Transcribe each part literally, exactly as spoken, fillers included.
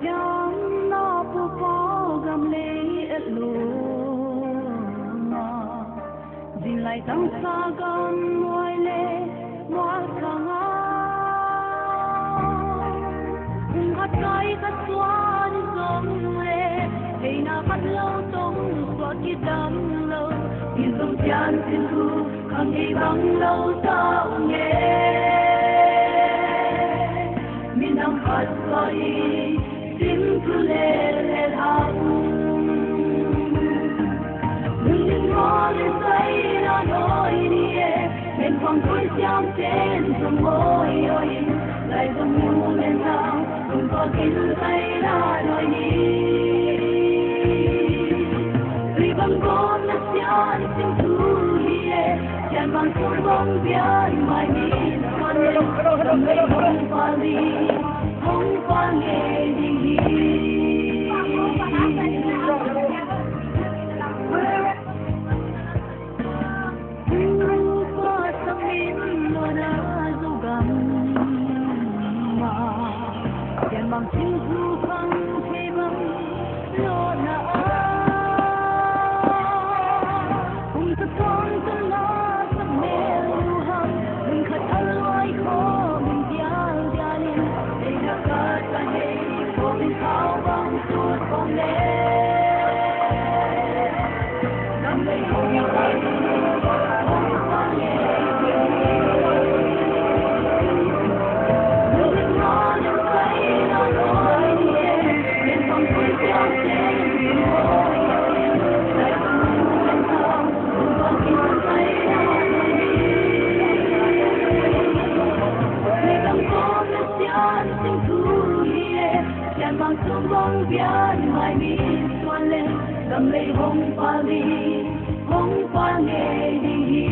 Pianna pupa gam lei et lo ma, zin lai tangsa gam muai le mual khang a, kum khat kai khat suan zong le, theina khat lo tong suak kidam lo, in zong pian sin thu khang ei bang lo ta ung e. Minam khat sawh hi, sim thu lel lel hang. Nungin maw le sai na noi ni e, men khong koi siam ten zong oi oi. Lai zong mu le na, kong koi kin sai na noi ni. Tui bang gawm na sian sim thu hi e, sian bang sung bang bian mai ni, suan le, gam lei hong pal ding, hong pal ngei ding hi. Tupa sang min lo na Zogam ma, sian bang sung bang bian mai ni, suan le, gam lei hong pal ding, hong pal ngei ding hi. Kum sa tuang tung la sa mel lu hang, mun khat a luai khawm in dial dial in, ei na ka ta hei khawm in khau bang tut khawm le. Gam lei hong pal ding, hong pal ngei ding hi. Gam lei hong pal ding, hong pal ngei ding hi.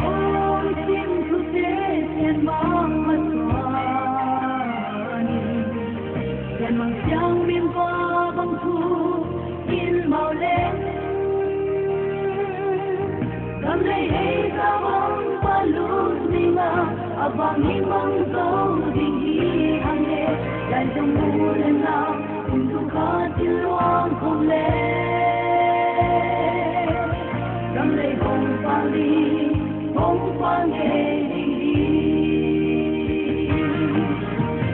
Hong sim thute Sian Mang masuan in, Sian Mang siang min va bang thu in mau leng. Gam lei hei sa bang palut ning a, a bang hi mang zo ding hi hang e. Lai zong mu le na, kum tu kha til luang khawm le. Gam lei hong pal ding, hong pal ngei ding hi.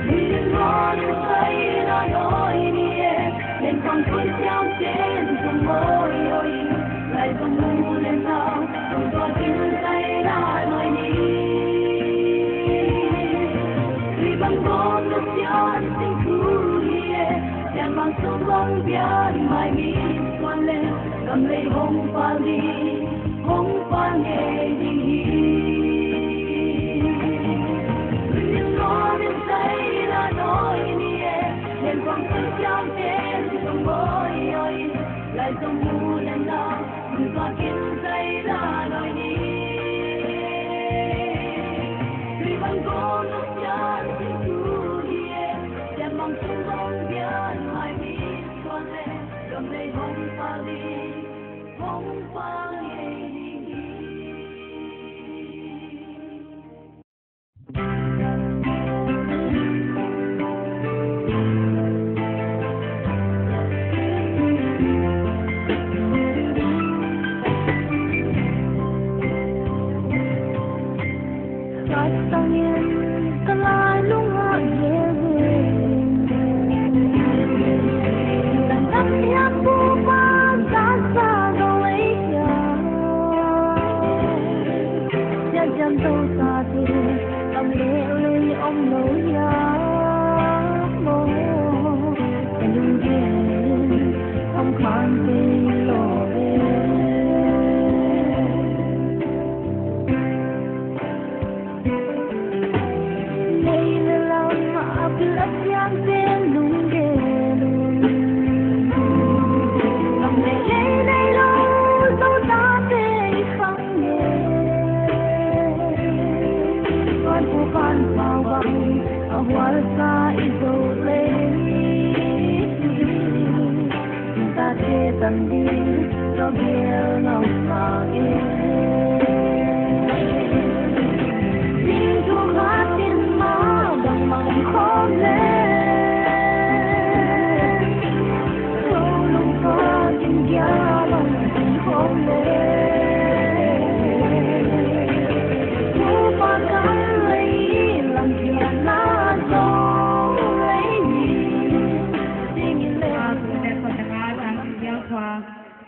Min in ron sai na noi ni e, men pang tun siam ten zong oi oi. Lai zong mu le na, zong tua kin sai na noi ni. Tui bang gawm na sian sing thu hi e, sian bang sung bang bian mai mi suan le, gam lei hong pal ding, hong pal ngei ding hi. Min in ron sai na noi ni e, men pang tun siam ten zong oi oi. Lai zong mu le na, kum tua kin sai na noi ni. Tui bang gawm na sian sing thu hi e, sian bang sung bang bian mai mi suan le, gam lei hong pal ding, hong pal ngei ding hi.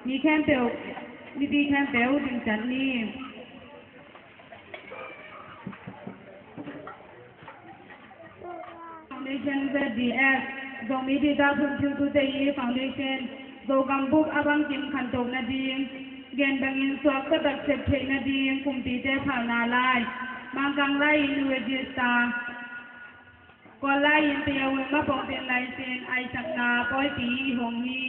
Mi khempeuh, mipi khempeuh ding ciat ni. Foundation Z B F, Zomi Dihtakhuh thiltute i Foundation, Zogam bup a bangkim khantoh nading, gen bangin suakta tak sep theih nading kumpite phalna lai, Mangkang lai-in register, Kawl lai-in payaway mapong tin license aisakna pawipi i hong hi.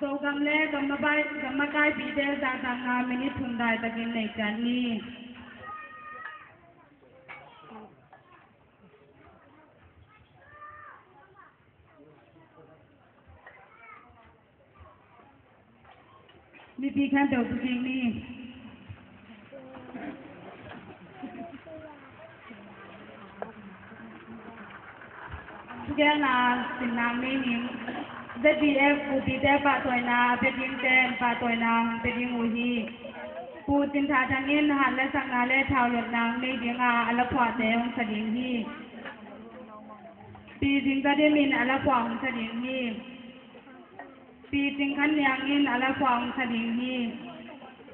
Zogam le gam makai, gam makaipite zahtakna minute thum daitakin nei ciat ni. Mipi khempeuh thu kik ni. Thugenna sinna meaning. Z B F pupite pahtawina a pia dingte in pahtawina hong pia ding uh hi. Pu Cin Tha Thang in hat le sakna le thau lotna hong nei dinga a laphuahte hong sa ding hi. Pi Zing Za Dim in a laphuah hong sa ding hi. Pi Cing Khan Niang in a laphuah hong sa ding hi.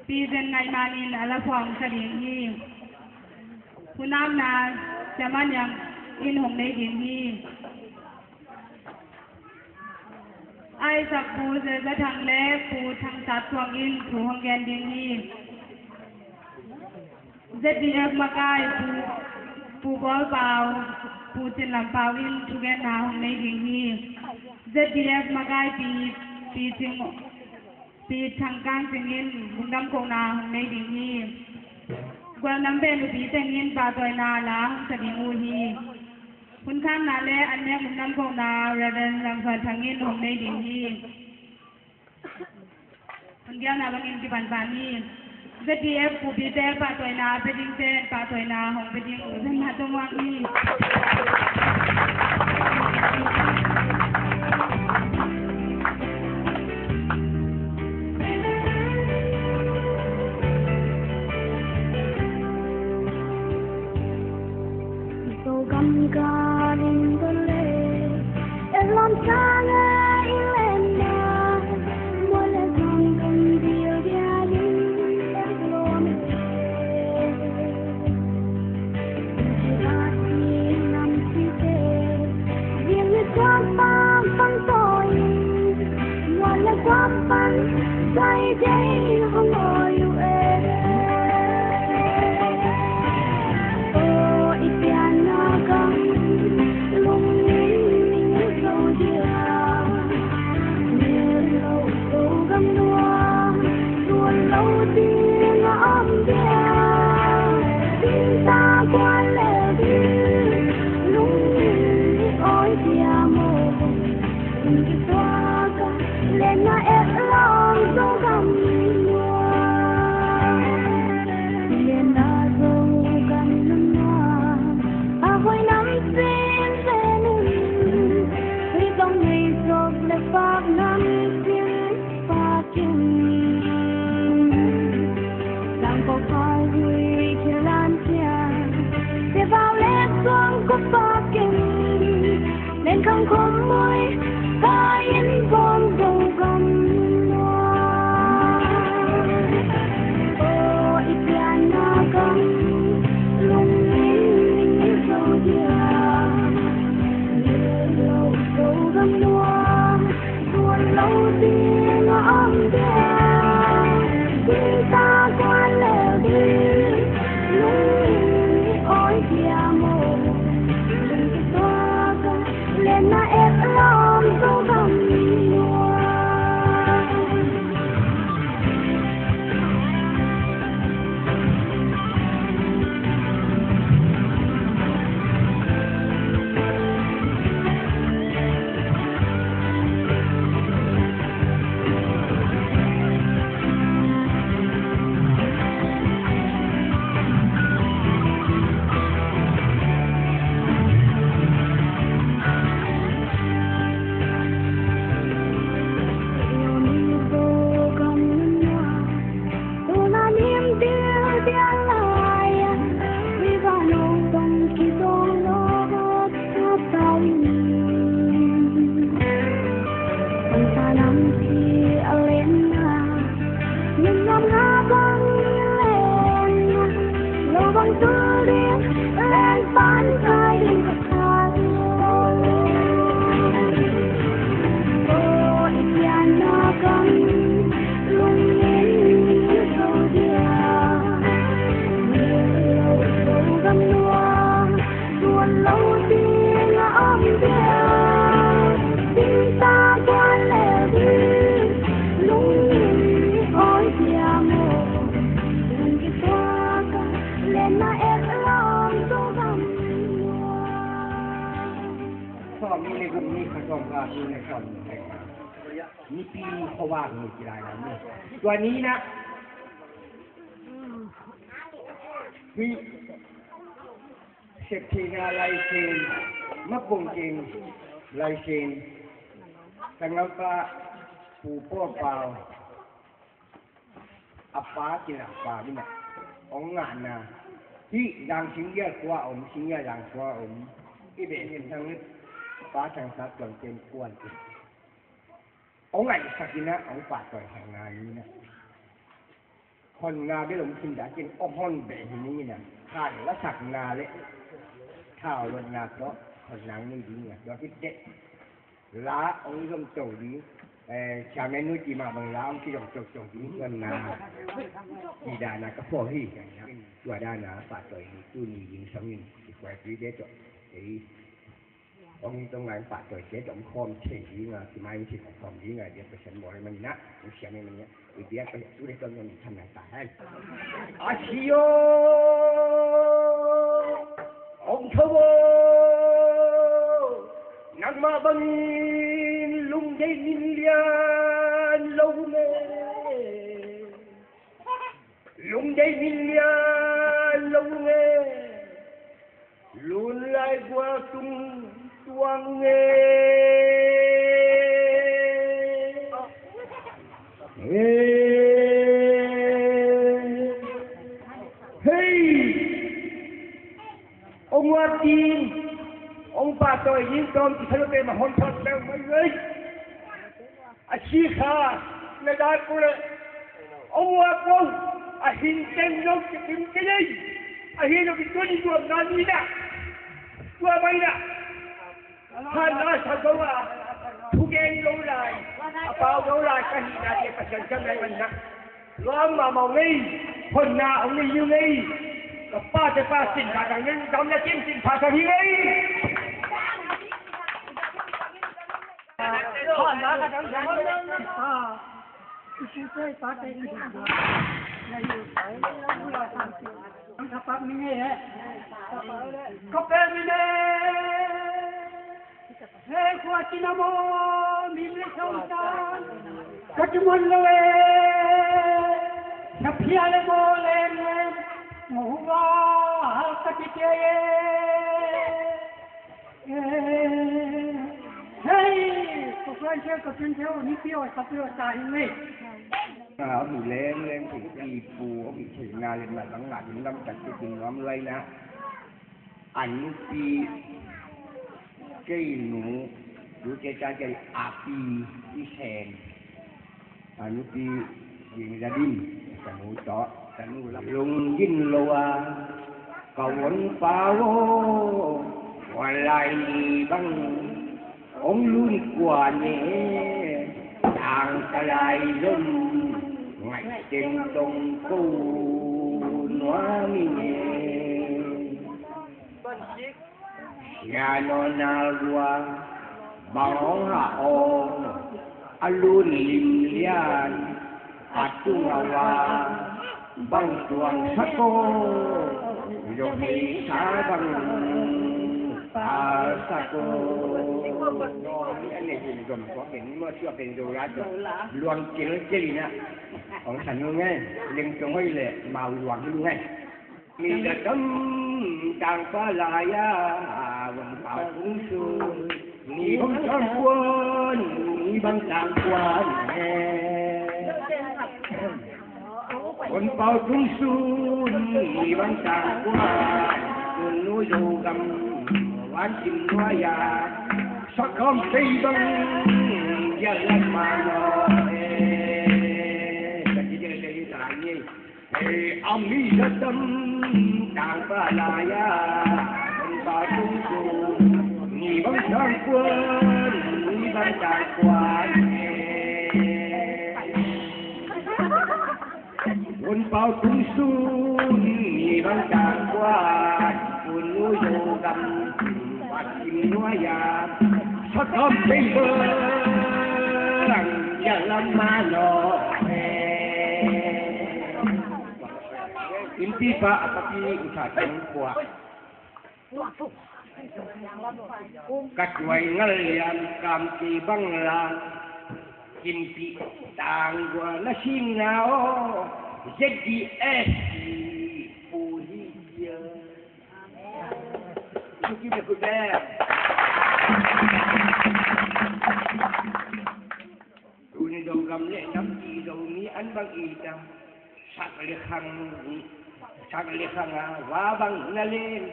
Pi Zen Ngaih Man in a laphuah hong sa ding hi. Hunakna Sia Ma Niang in hong nei ding hi. Aisak Pu Ze Za Thang le Pu Thang Sat Thuang in thu hong gen ding hi. Z B F makai Pu, Pu Bawl Pau, Pu Cin Lam Pau in thugenna hong nei ding hi. Z B F makai Pi, Pi Cing, Pi Thang Kang Cing in lungdam kohna hong nei ding hi. Gualnam pen nupi teng in pahtawina la hong sa ding uh hi. Hun khakna le an nek lungdam kohna Reverend Lam Suan Thang in hong nei ding hi. Hun gialna bangin kipan pah ni. Z B F pupite pahtawina a pia dingte in pahtawina hong pia ding uh, zan na tong wang ni. Zogam galin dole, elam sale ilenna, mole zong kan dil dialin elam. Gati nam site, dil ni tuan pang pang toi, mole guam pang sai dei hong oi u e. Len khang khom moi, ka inn pom Zogam nuam. Aw, i pianna gam, lungning ning zo dia. Ngilh lo Zogam nuam, suan lo ding a om dia. Ding ta kuan lel ding, lungning i awi dia maw. Lungkituak a Ni le guk ni kha sawm kha, ni le sawm ni le kha. Nipi khuavak ni kilai lai ni. Tua ni na. Hi. Sep theihna laisen, mapung keng laisen, tanggalpa Pu Paw Pau, a pa kilak pa mina, hong ngahna, hih Zang Singgial khua om, Singgial Zang khua om, i beh Sem Thang Lip, pa Thang Sa Tuan Ken kuan. Hong ngaihsak in ah, hong pahtawisakna ni na. Honna bel om khin dah kin, hong hon beh hi ni na. Khan lasakna le thau lotna tawh honna hong nei ding na. Tua khit teh la hong zom to ding. Eh, chairman nu ci mah bang la hong kizom to to ding. Honna ci dahna ka phuah hi. Tua dahna pahtawi hi. Tuni ding sangin kikuai tui de tawh. Ei. Hong tong lai pahtawi te tawh hong khawm thei ding a, kimai thei khawm ding a, biak Pasian bawl ahih manin ah, hong siam ahih manin ah, i biak Pasian tu le tawh hong tham lai ta hen. A si aw, hong tho aw, nangmah bangin lungdeih min lian lo nge. Lungdeih min lian lo nge, lun lai gual tung tuang nge. Hei, hei, hong uap ding, hong pahtawi ding tawm kisalo pe mah hon thot leng mai lei. A si kha na dan pule. Ong ua ko a hin teng lo ki kim ke nei. A hin lo ki tuni tua na ni na. Tua mai na. Ha na sa ko a. Thu gen lo lai. A pau lo lai ka hi na te ka san san lai man na. Lo ma ma ngei. Hon na ong ngei ngei. Ka pa te pa sin ka dang ngei dam na kim sin pa sa hi ngei. Hei, ka kuan sia ka tun sia ni pio ka pio ta hi mei. A mi leng leng ti ti pu a mi ti na le na tang na din lam tak ti tin lam lai na. An ti kei nu du ke ta ke a pi ti sen. A nupi ding za din ka nu tawh ka nu lam lunggin lo a ka won pa aw, wan lai ni bang ong lun kua ne, tang ka lai zom ngai teng tong ko nuam i ne. Sia nawn a lua bang hong hah aw, a lun lim lian a tung a wa bang tuang sak aw, zo hei sa bang pal sak aw. Luang kilkil ina hong san lu ngai, ling tong hoi le mau luang lu ngai. Mi za tam tangpa lai a, wan pau kung sun. Ni bang tangkuan, ni bang tangkuan eh. Wan pau kung sun, ni bang tangkuan. Kun nu zo gam, wan kim nua ya. Sa kam pei bang, ya lan ma no eh. Sa ki jel jel ta ni. Hei a mi za tam tangpa lai a, tangpa tung tung, ni bang tangkuan, ni bang tangkuan. Hun pau tung sun, ni bang tangkuan, hun nu zo gam, bat kim nua ya, sa kam pei bang, ya lam ma no eh. Innpi pa a papi u tha teng khua. Ka tuai ngal liam kam kei bang la, kimpih tanggual na singna aw, Z D S puhi dia. Amen. Tuni Zogam le nampi Zomi an bang ita. Sak le khang, sak le khang a va bang na len,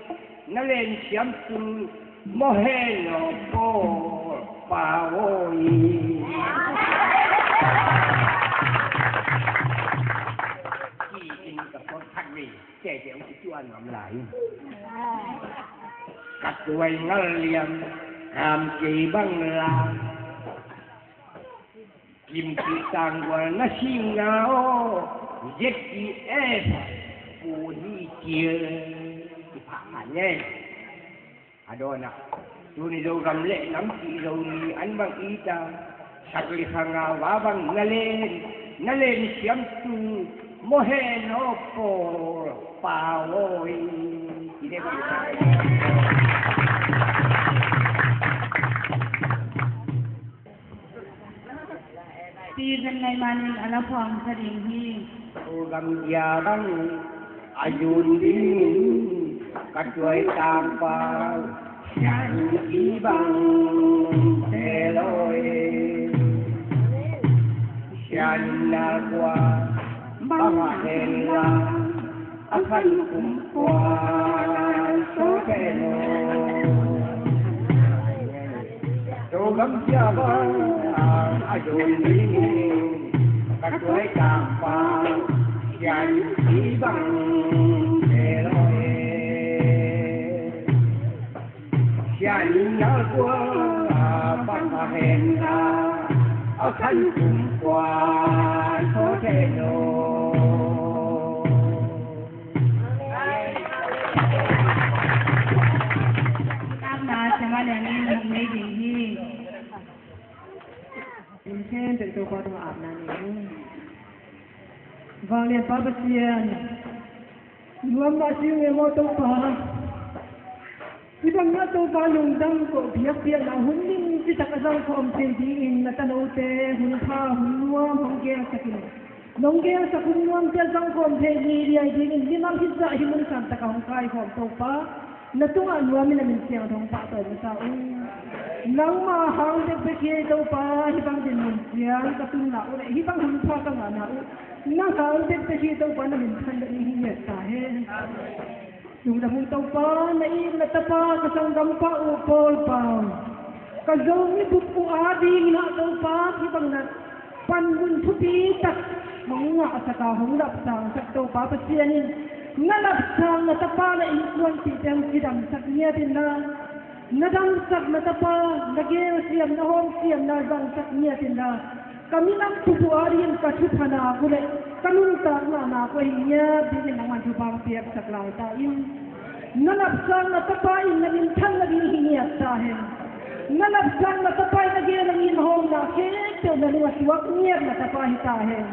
na len siam tu mo he no po pa oi. Ki in ka pot thak ve, ke ke ong ki tuan ngam lai. Ka tuai ngal liam, kam kei bang la. Kimpih tanggual na singna aw, Z D S puhi kil. Kipak manyai. Adona. Tuni Zogam le nampi Zomi an bang ita. Sak le khang a va bang na len, na len siam tu mo he no po pa oi. Ide bang. Pi Zen Ngai Man in a la phuang sa ding hi. Pu Gam Gia bang a yun ding in ka tuai tang pa sian i bang te loi. Sian na kua bang a hen la. A khan kum kua so pe lo. Zogam Gia bang a yun ding in ka tuai tang pa sian i bang te loi. Sian na kua bang a hen la, a khan kum kua so te lo. Apna siama lian in hong nei ding hi. Inn khempeuh Topa tungah apna nei hi. Vanglianpa Pasian, nuam mah si ung e maw Topa. Hih bangin Topa lungdam ko biakpiakna hun limci tak a zang khawm thei dingin na tanote hun pha hun nuam hong gelsak in. Nong gelsak hun nuamte a zang khawm thei ni liai dingin mimal hih zah hih mun sang takah hong kaikhawm Topa. Na tungah nuamin a min siangtho hong pahtawi masa ung. Nangmah hang bekbek hi Topa, hih bang dinmun ciang ka tunna uh leh hih bang hun pha ka ngahna uh nang hang bekbek hi Topa, na minthan bek hi ngiat ta hen. Lungdam ung Topa, na it na tapa ka sanggampa uh Paul Pau, ka Zomi bup uh adingin ah Topa, hih bang na panmun thupi tak hong ngahsak a hong lapsangsak Topa Pasian in na lapsang na tapa na innkuanpihte hong kidamsak ngiat inla, na damsak na tapa na gelsiam na hawmsiamna zangsak ngiat inla, ka minam thupha adingin ka thupha nak uh leh ka nuntakna nak uh ahi ngiat dingin nangman thupha hong piaksak lai ta in. Na lapsang na tapa in na minthan nading hi ngiat ta hen. Na lapsang na tapa in na gel nading hawmna khempeuh na nung a tuak ngiat na tapa hi ta hen.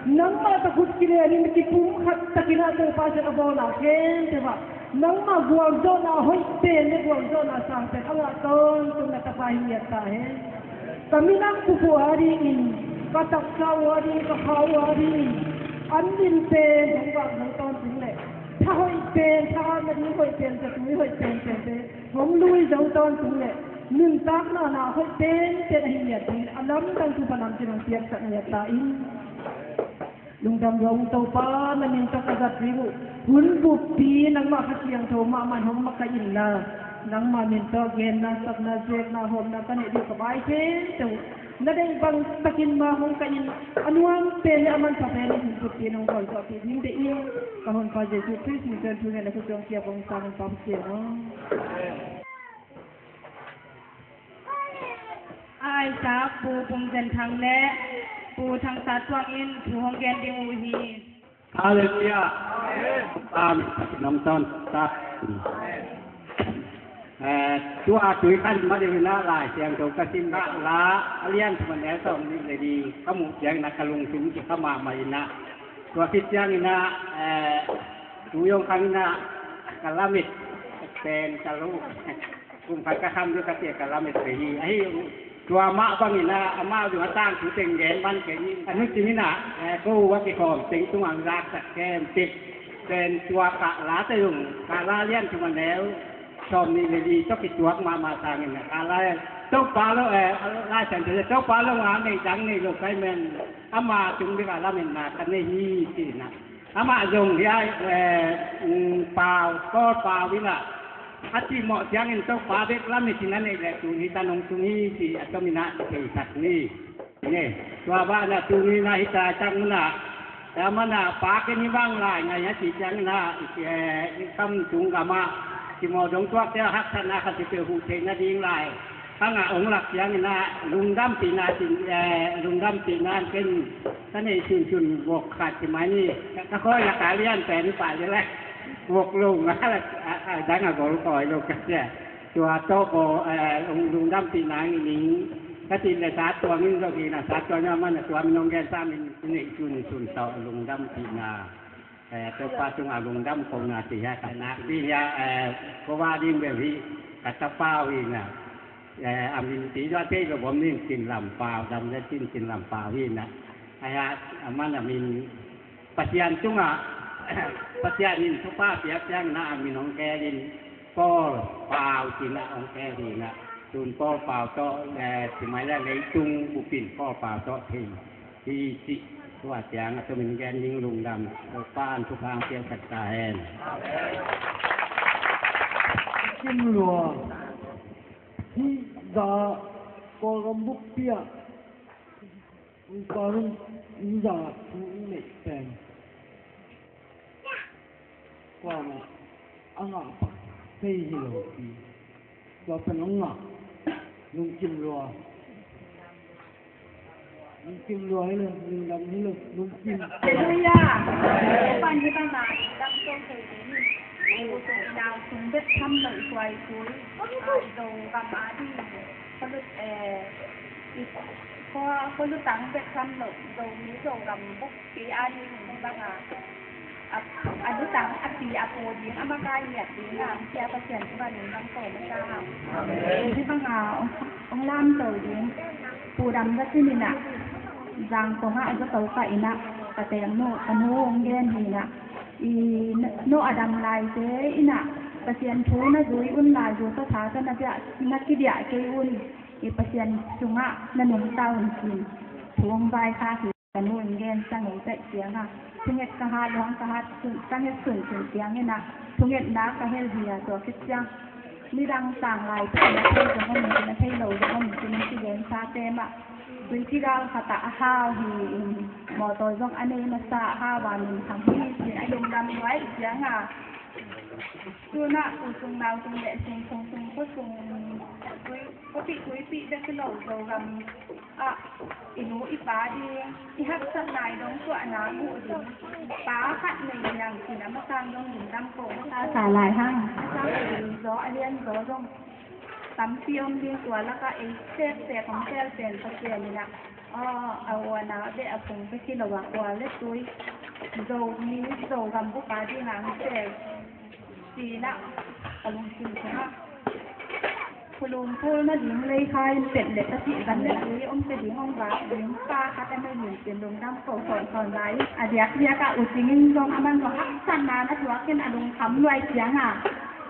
Nangmah tawh khut kilenin kipumkhat takin ah Topa Pasian a bawlna khempeuh ah nangmah gualzawhna hoih pen le gualzawhna sang pen a ngah tawntung na tapa hi ngiat ta hen. Ka minam thupha adingin, ka taksa uh adingin, ka kha uh adingin an min pen hong vak zo tawntung leh tha hoih pen, tha at nading hoih pen, zatui hoih pen, pen, pen hong lui zo tawntung leh nuntakna na hoih pen pen ahi ngiat dingin a lamdang thupha lamdang hong piaksak ngiat ta in. Lungdam lua ung Topa, na min tawh ka zat ding uh hun buppi nangmah Kha Siangtho mahmah in hong makaih inla, nangmah min tawh genna, sapna, zuakna, hawmna ka neih ding uh ka bai khempeuh na deih bang takin mah hong kaih in, a nuam pen le a manpha pen in hun buppi nong gualzawhpih ding deih ing. Ka Honpa Jesu Khrist min tawh in thu ngen a khut zawng kiap hong sang Honpa Pasian aw. A aisak Pu Pum Zen Thang le Pu Thang Sat Tuang in thu hong gen ding uh hi. Halleluiah. Amen. Amen. Nong ton ta. Eh, tua tui khan ma ding na Lai Siangtho ka sim na la a lian thum a neu sawm nih le li ka muh ciangin ah ka lungsim kikha mahmah in ah. Tua khit ciangin ah, eh, tu zong khan in ah ka lam it. Pen ka lo, kum khat ka kham deuh ka tia ka lamet ve hi. Ahi, tua mah bangin ah, amah zong a tangthu teng gen man kei ni. A nu cin in ah, eh, ko a kikhawm teng tungah laksak khempeuh. Pen tua Kahla te zong, Kahla lian thum a neu sawmnih le li tawh kituak mahmah sangin ah, Kahla, Topa lo, eh, Lai Siangtho, Topa lo a nei dang nei lo ka hih man, ama tung bek a lametna ka nei hi ci in ah. Amah zong hiai, eh, um, pau, Kawl pau in ah, a cihmawh ciangin Topa bek lamet in a neih leh tuni tan hong tung hi ci a tomin ah thei sak ni. Ni, tua banah tuni in ah hih tak mun ah, tua man ah pa ken hih bang lai ngai a cih ciangin ah, eh, i kam tung gam ah cihmawh dong tuakte haksatna khat ci peuh huh theih nading lai. Bang ah hong lak ciangin ah lungdampihna cin, eh, lungdampihna ken ka neih sunsun vok khat ci mai ni. Ka, ka khawi lak a lian pen pah lel a, vok lo nga la, a, a dang a gol khawi lo ka cia. Tua tawh ko, eh, lung, lungdampihna ngi ning ka cih leh sa tuam in zong hi na, sa tuam in a man a tuam in hong gensa min neih sunsun tawh lungdampihna. Eh, Topa tungah lungdam kohna ci hiah ka nak ding hiah, eh, ko va ding bel hi ka tapa uh hi na. Eh, a min ci zua thei lo bom ning Cin Lam Pau, dam le Cin, Cin Lam Pau hi na. Hiah, a man a min Pasian tungah, Pasian in thupha piak ciangin a min hong kel in Paul Pau ci na hong kel hi na. Tun Paul Pau tawh, eh, ci mai le leitung bupin Paul Pau tawh thei hi cih tua ciang a tomin gen ning lungdam, Topa in thupha hong piaksak ta hen. Kim Lua, hih za Kawlgam bukpi ah Ung Kawlgam hih za thu ung neih pen kuamah a ngah pak thei hi lo hi. Tua pen hong ngah Lungkim Lua. Lungkim Lua hi lo, lungdam hi lo, Lungkim. Hallelujah. Pan hi bang a, dam to thei ding. Ei u tung i nau sung bet tham lo i tuai tui. Ai Zogam a ding. Khalut, eh, i khaw, khaw lutang bet tham lo. Zomi Zogam bukpi a ding hi bang a. A, a lutang a pi a pu ding, a makai ngiat ding a, sia Pasian tungah lungdam ko masa hang. Hih bang a, ong, ong lam to ding, Pu Dam Za Cin in a, Zangkong ah a za to ka in a, ka teng nu, ka nu ong gen hi na, i no a dam lai te in a, Pasian thu na zui un lai, zu sa tha sa na bia, na kidia kei un, i Pasian sungah na nungta un kin, thu ong vai kha hi. Ka nu in gen sa ngei taih ciangah, thunget ka hat, luang ka hat sun, ka het sunsun ciangin ah, thungetna ka hel hi a, tua khit ciang nidang sang lai te na thei zong om in, na thei lo zong om in, kigen sa te mah. Tui kigal khat ah a hau hi in, mawtaw zong a nei masa a hau a, min tham hi ci a, lungdam nuai ciangah. Tunah u sung nau sung le sung, sung sung, khuasung, tui, khuapih tuipih bek hi lo, Zogam ah i nu i pa ding, i haksat lai dong tuahna guh ding, pa khat nei niang cin a masang dong lungdam ko masa sa lai hang. A sang a ding zaw, a lian zaw zong tampi om ding, tua lakah ei sektek hong tel pen Pasian in ah, aw, a uana beh a phung bek hi lo a, kua le tui, Zomi, Zogam bup a ding a hong tel. Ci-in ah ka lungsim sungah, khulum khul nading lei kha in pet le ka cih van le tui om pia ding hong vak ding pa khat a nei in cin lungdam ko sawnsawn lai. A diakdiak ah U Cing in zong a man zong haksatna na tuak in a lungkham luai ciangah,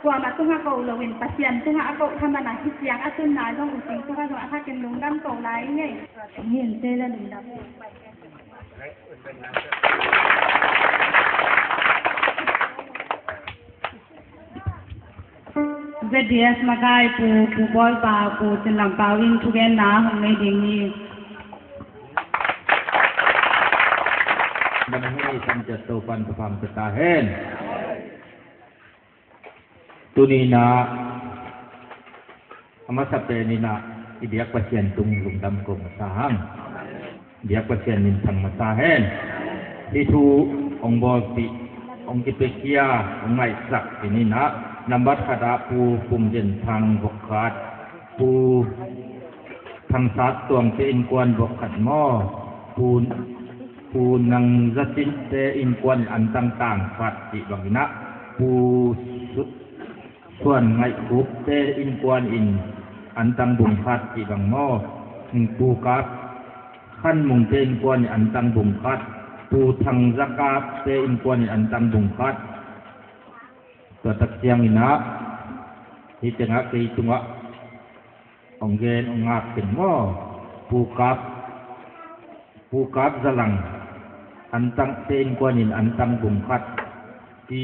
kuamah tungah ko loin Pasian tungah a koh kha man a, hih ciang a tunna zong U Cing tungah zong a thakin lungdam ko lai ngei. Hi in se le lungdam. Z D S makai Pu, Pu Paul Pau, Pu Cin Lam Pau in thugenna hong nei ding hi. Bang hi, Samciat Topan ka pam ka ta hen. Tuni-in ah, a masa pen in ah, i biak Pasian tung lungdam ko masa hang. Biak Pasian minthang masa hen. Hih thu hong bawlpih, hong kipiakhia, hong ngaihsak in in ah, nambat khat ah Pu Pum Zen Thang vok khat, Pu Thang Sat Tuang te innkuan vok khat maw, Pu, Pu Nang Za Cin te innkuan antang tang khat cih bangin ah, Pu Sut Suan Ngaihkhup te innkuan in antang bung khat cih bang maw? Pu Kap Khan Mung te innkuan in antang bung khat, Pu Thang Za Kap te innkuan in antang bung khat. Tua tak ciangin ah hih tengah kei tungah hong gen hong ngak teng maw? Pu Kap, Pu Kap Za Lang antang te innkuan in antang bung khat, Pi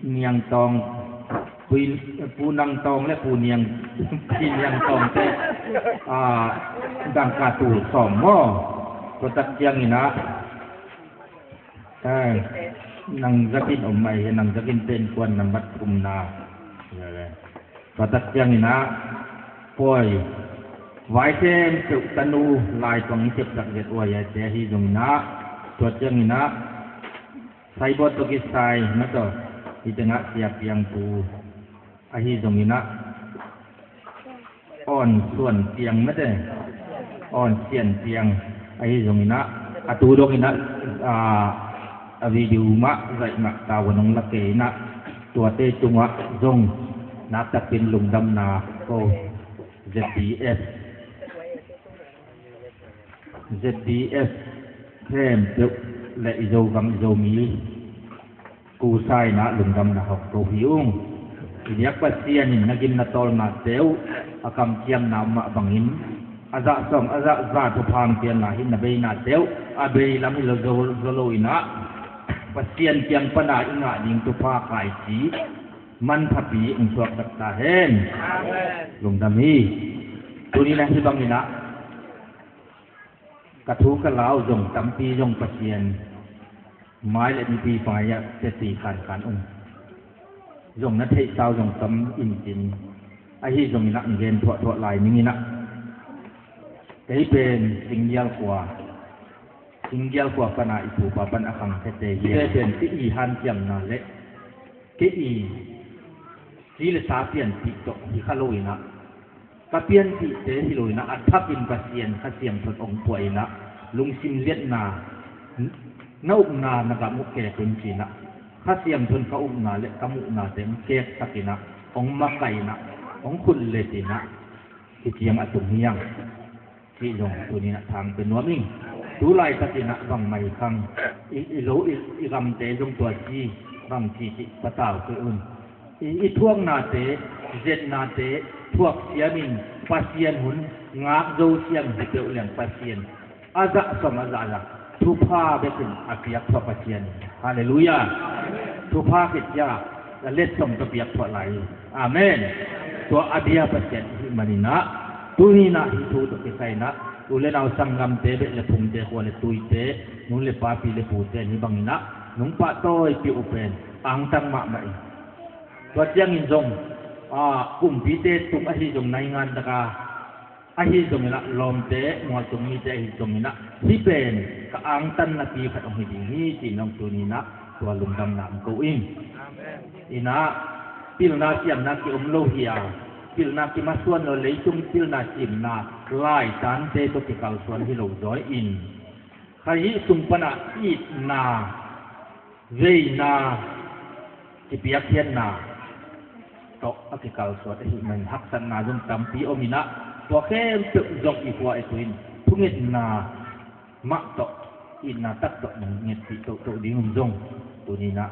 Niang Tawng, Pu, Pu Nang Tawng le Pu Niang, Pi Niang Tawng te, ah, dangka tul sawm maw? Tua tak ciangin ah, eh, Nang Za Kin om mah hi, Nang Za Kin te innkuan nambat thumna. Tua tak ciangin ah, pawi vai khempeuh tanu lai tuang i kepsak zet uai ai te ahi zongin ah, tua ciangin ah, Saibawt tawh kisai na tawh, hih tengah Sia Piang Pu ahi zongin ah, Awn Suan Piang na te, Awn Sian Piang ahi zongin ah, a tu dongin ah, ah, a video mah zaih ngah tau a nong la kei in ah, tuate tungah zong naktakpin lungdamna ko. Z B S, Z B S khempeuh le i Zogam i Zomi kusa in ah lungdamna hong ko hi ung. I biak Pasian in na gim na tawlnate uh a kamciamna mah bangin a zah sawm a zah za thupha hong pianna hi, na beinate uh a bei lam hi lo zo, zo lo in ah Pasian kiang pana i ngah ding thupha khaici manphapi hong suaksak ta hen. Amen. Lungdam hi. Tuni na hih bangin ah ka thu ka lau zong tampi zong Pasian mai le mipi mai ah teci khankhan ung. Zong na theihsa uh zong tam in cin, ahi zongin ah hong gen thuahthuah lai ning in ah, kei pen Singgial khua, Singgial khua pana i pupa pan a khangkhete hi. Kei pen kei i hanciamna le kei i ci le sa pianpih tawh hi kha lo in ah, ka pianpihte hi lo in ah, a thakin Pasian Kha Siangtho in hong phuah in ah, lungsim liatna, na upna na gam uh kek un ci in ah, Kha Siangtho in ka upna le ka muhnate hong keksak in ah, hong makaih in ah, hong khutlet in ah, hih ciang a tung hi hang. Hih zong tuni in ah thang pia nuam ing. Tu laitakin ah bangmah hi khang, i, i lo i, i gamte zong tua ci bang ci cih patau kei un. I, i thuaknate, zetnate thuak siamin Pasian hun ngak zo siam hi peuh leng Pasian a zah sawm a zah zah thupha bekin a piak thuah Pasian. Halleluiah. Thupha khit ciang a letsong tawh piak thuah lai hi. Amen. Tua a bia Pasian i hih manin ah, tuni in ah hih thu tawh kisai in ah, u le nau sanggamte, beh le phungte, khua le tuite, nu le pa, pi le pute, hih bangin ah nong pahtawipih uh pen angtang mahmah ing. Tua ciangin zong, ah, kumpite tung ahi zong naingan taka ahi zongin ah, lawmte, mualtung mite ahi zongin ah, hih pen ka angtanna pi khat hong hi ding hi, ci-in hong tuni in ah tua lungdamna hong ko ing. In ah, pilna siamna ki-om lo hi a, pilna kimasuan lo, leitung pilna simna laitante tawh kikalsuan hi lo zaw in, Kha Siangtho sung pan ah itna, veina, kipiakkhiatna tawh a kikalsuan ahih manin haksatna zong tampi om in ah, tua khempeuh zong i khua i tui in thungetna mah tawh, itna tak tawh nong ngetpih tohtoh ding un zong tuni in ah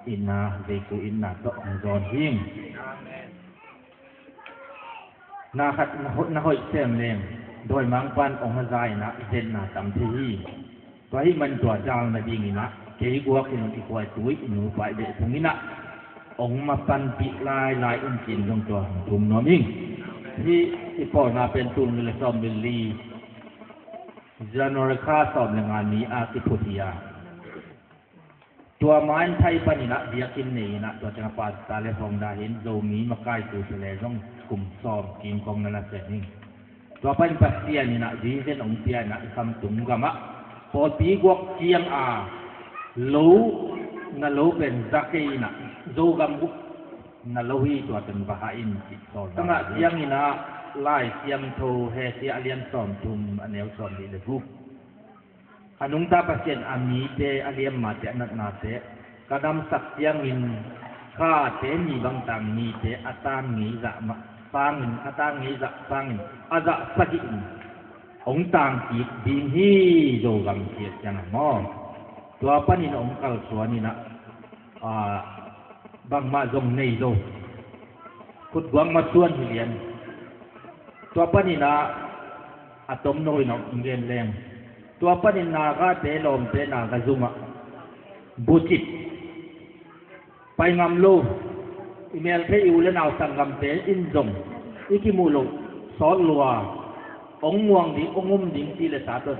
itna, veiku itna tawh hong zawn hing. Na khat na hoih, na hoih sem leng, dawimangpa'n hong haza in ah zetna tam thei hi. Tua ahih man tua dal nadingin ah kei guak in i khua i tui, i nupa, i beh phung in ah hong mapanpih lailai un, ci-in zong tua hong thum nuam ing. Hih i pawlna pen tul nih le sawm le li, January kha sawm le nga ni a kiphut hi a, tua ma-in Thai panin ah biakinn nei in ah, tua teng ah pastor le founder hi in, Zomi makai tu te le zong kum sawm kim kong na la sem hi. Tua panin Pasian in ah vision hong pia in ah, i khamtung gam ah pawlpi guak ciang a lo na lo pen za kei in ah, Zogam guk na lo hi, tua teng va hah in, ci sawl. Tangah ciangin ah Lai Siangtho Hosea a lian sawmthum, a neu sawmnih le guk. A nungta Pasian a mite, a liammate, a natnate ka damsak ciangin Khate ni bang tang nite a tan ngei zah mah sangin, a tan ngei zah sangin a zah sagih in hong tang kik ding hi. Zogam kiat ciang a maw, tua panin hong kalsuan in ah, aa, bangmah zong nei lo. Khutguak masuan hi lian. Tua panin ah a tomno in hong gen leng. Tua panin Nagate lawmte Naga zumah bucip pai ngam lo. I melthei i u le nau sanggamte in zong i kimuh loh sawt lua, hong muang ding, hong um ding ti le sa tawh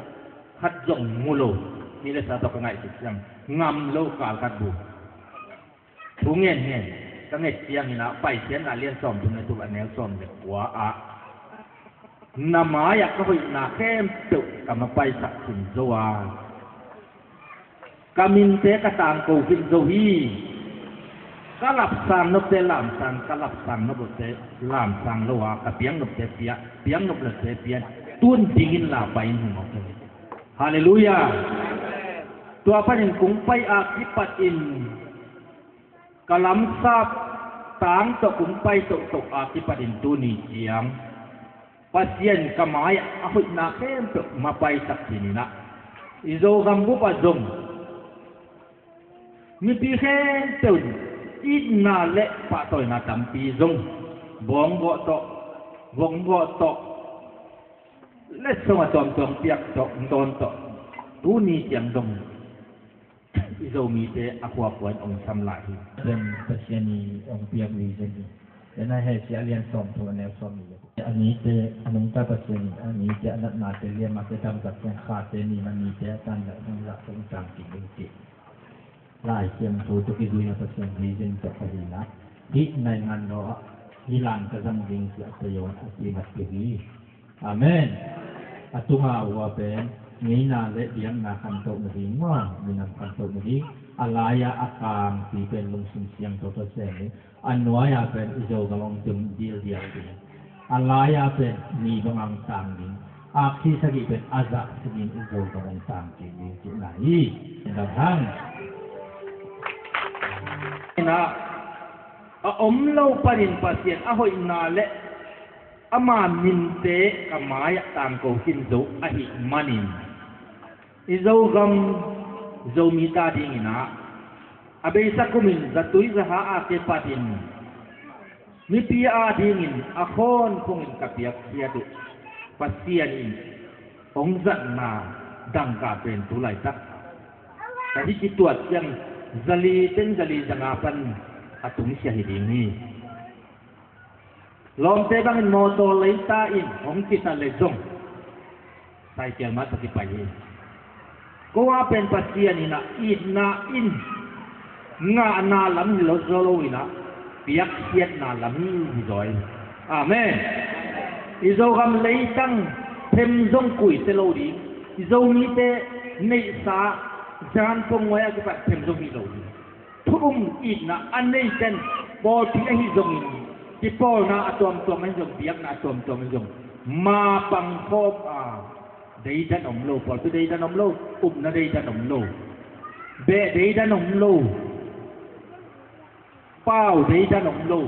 khat zong mu lo. Ti le sa tawh ka ngaih kik ciang ngam lo kal khat bu. Thu ngen ngen ka nget ciangin ah Paikhiatna lian sawmthum le tuk a neu sawm le kua ah na mai-ah ka hoihna khempeuh ka mapaisak khin zo a, ka minte ka tangko khin zo hi. Ka lapsang nopte lamsang, ka lapsang nopte lamsang lo a, ka piak nopte piak, piak nop lote piak, tun dingin la pai in hong awk hi. Halleluiah. Tua panin kong pai a kipatin ka lamsap tang tawh kong pai tohtoh a kipatin tuni ciang Pasian ka mai-ah a hoihna khempeuh mapaisak khin in ah, i Zogam bup ah zong mipi khempeuh in itna le pahtawina tampi zong bawng gawh tawh, vong gawh tawh, letsong a tuamtuam piak tawh, dawn tawh, tuni ciang dong i Zomite a khuakhua in hong sam lai hi. Zen Pasian i hong piak vision hi. Zen a Hesai a lian sawmthum a neu sawmnih le a mite a nungta Pasian in a mite a natnate liamate damsak ciang khate ni ma mite a tanzah zangzah hong tang kik ding cih Lai Siangtho tawh kizui a Pasian vision tawh ka hi in ah, hih naingan lo ah hih lam ka zang ding cih a tayawng a kimat kik hi. Amen. A tunga uh a pen ngeina le biakna khantoh na ding maw, minam khantoh na ding. A lai-a a kangpi pen lungsim siangtho tawh sem ding. A nuai-a pen i Zogam hong tum dildial ding. A lai-a pen ni bang hong tang ding. Aksi sagih pen a zah sagih in i Zogam hong tang kik ding cihna hi. Dang hang. Ina a om lo panin Pasian a hoihna le ama minte ka mai-ah tangko khin zo ahih manin, i Zogam Zomite adingin ah a beisa kumin zatui zaha a kipatin mipi adingin a khawnkhongin ka piakkhiat uh Pasian in hong zatna dangka pen tu laitak ka hih kituat ciang zali teng zali zanga pan a tungsia hi ding hi. Lawmte bangin mawtaw leita in hong kisa le zong saikel mah tawh kipai hi. Ko a pen Pasian in ah itna in ngahna lam hi lo zaw lo in ah piakkhiatna lam hi hi zaw hi. Amen. I Zogam leitang them zong kuite lo ding. I Zomite neihsa zan pongnuai a kipat them zong hi lo ding. Thu um itna a neiten pawlpi ahi zongin, kipawlna a tuamtuam ahi zong, biakna a tuamtuam ahi zong, mapang khawm a deidan om lo, pawlpi deidan om lo, upna deidan om lo, beh deidan om lo, pau deidan om lo.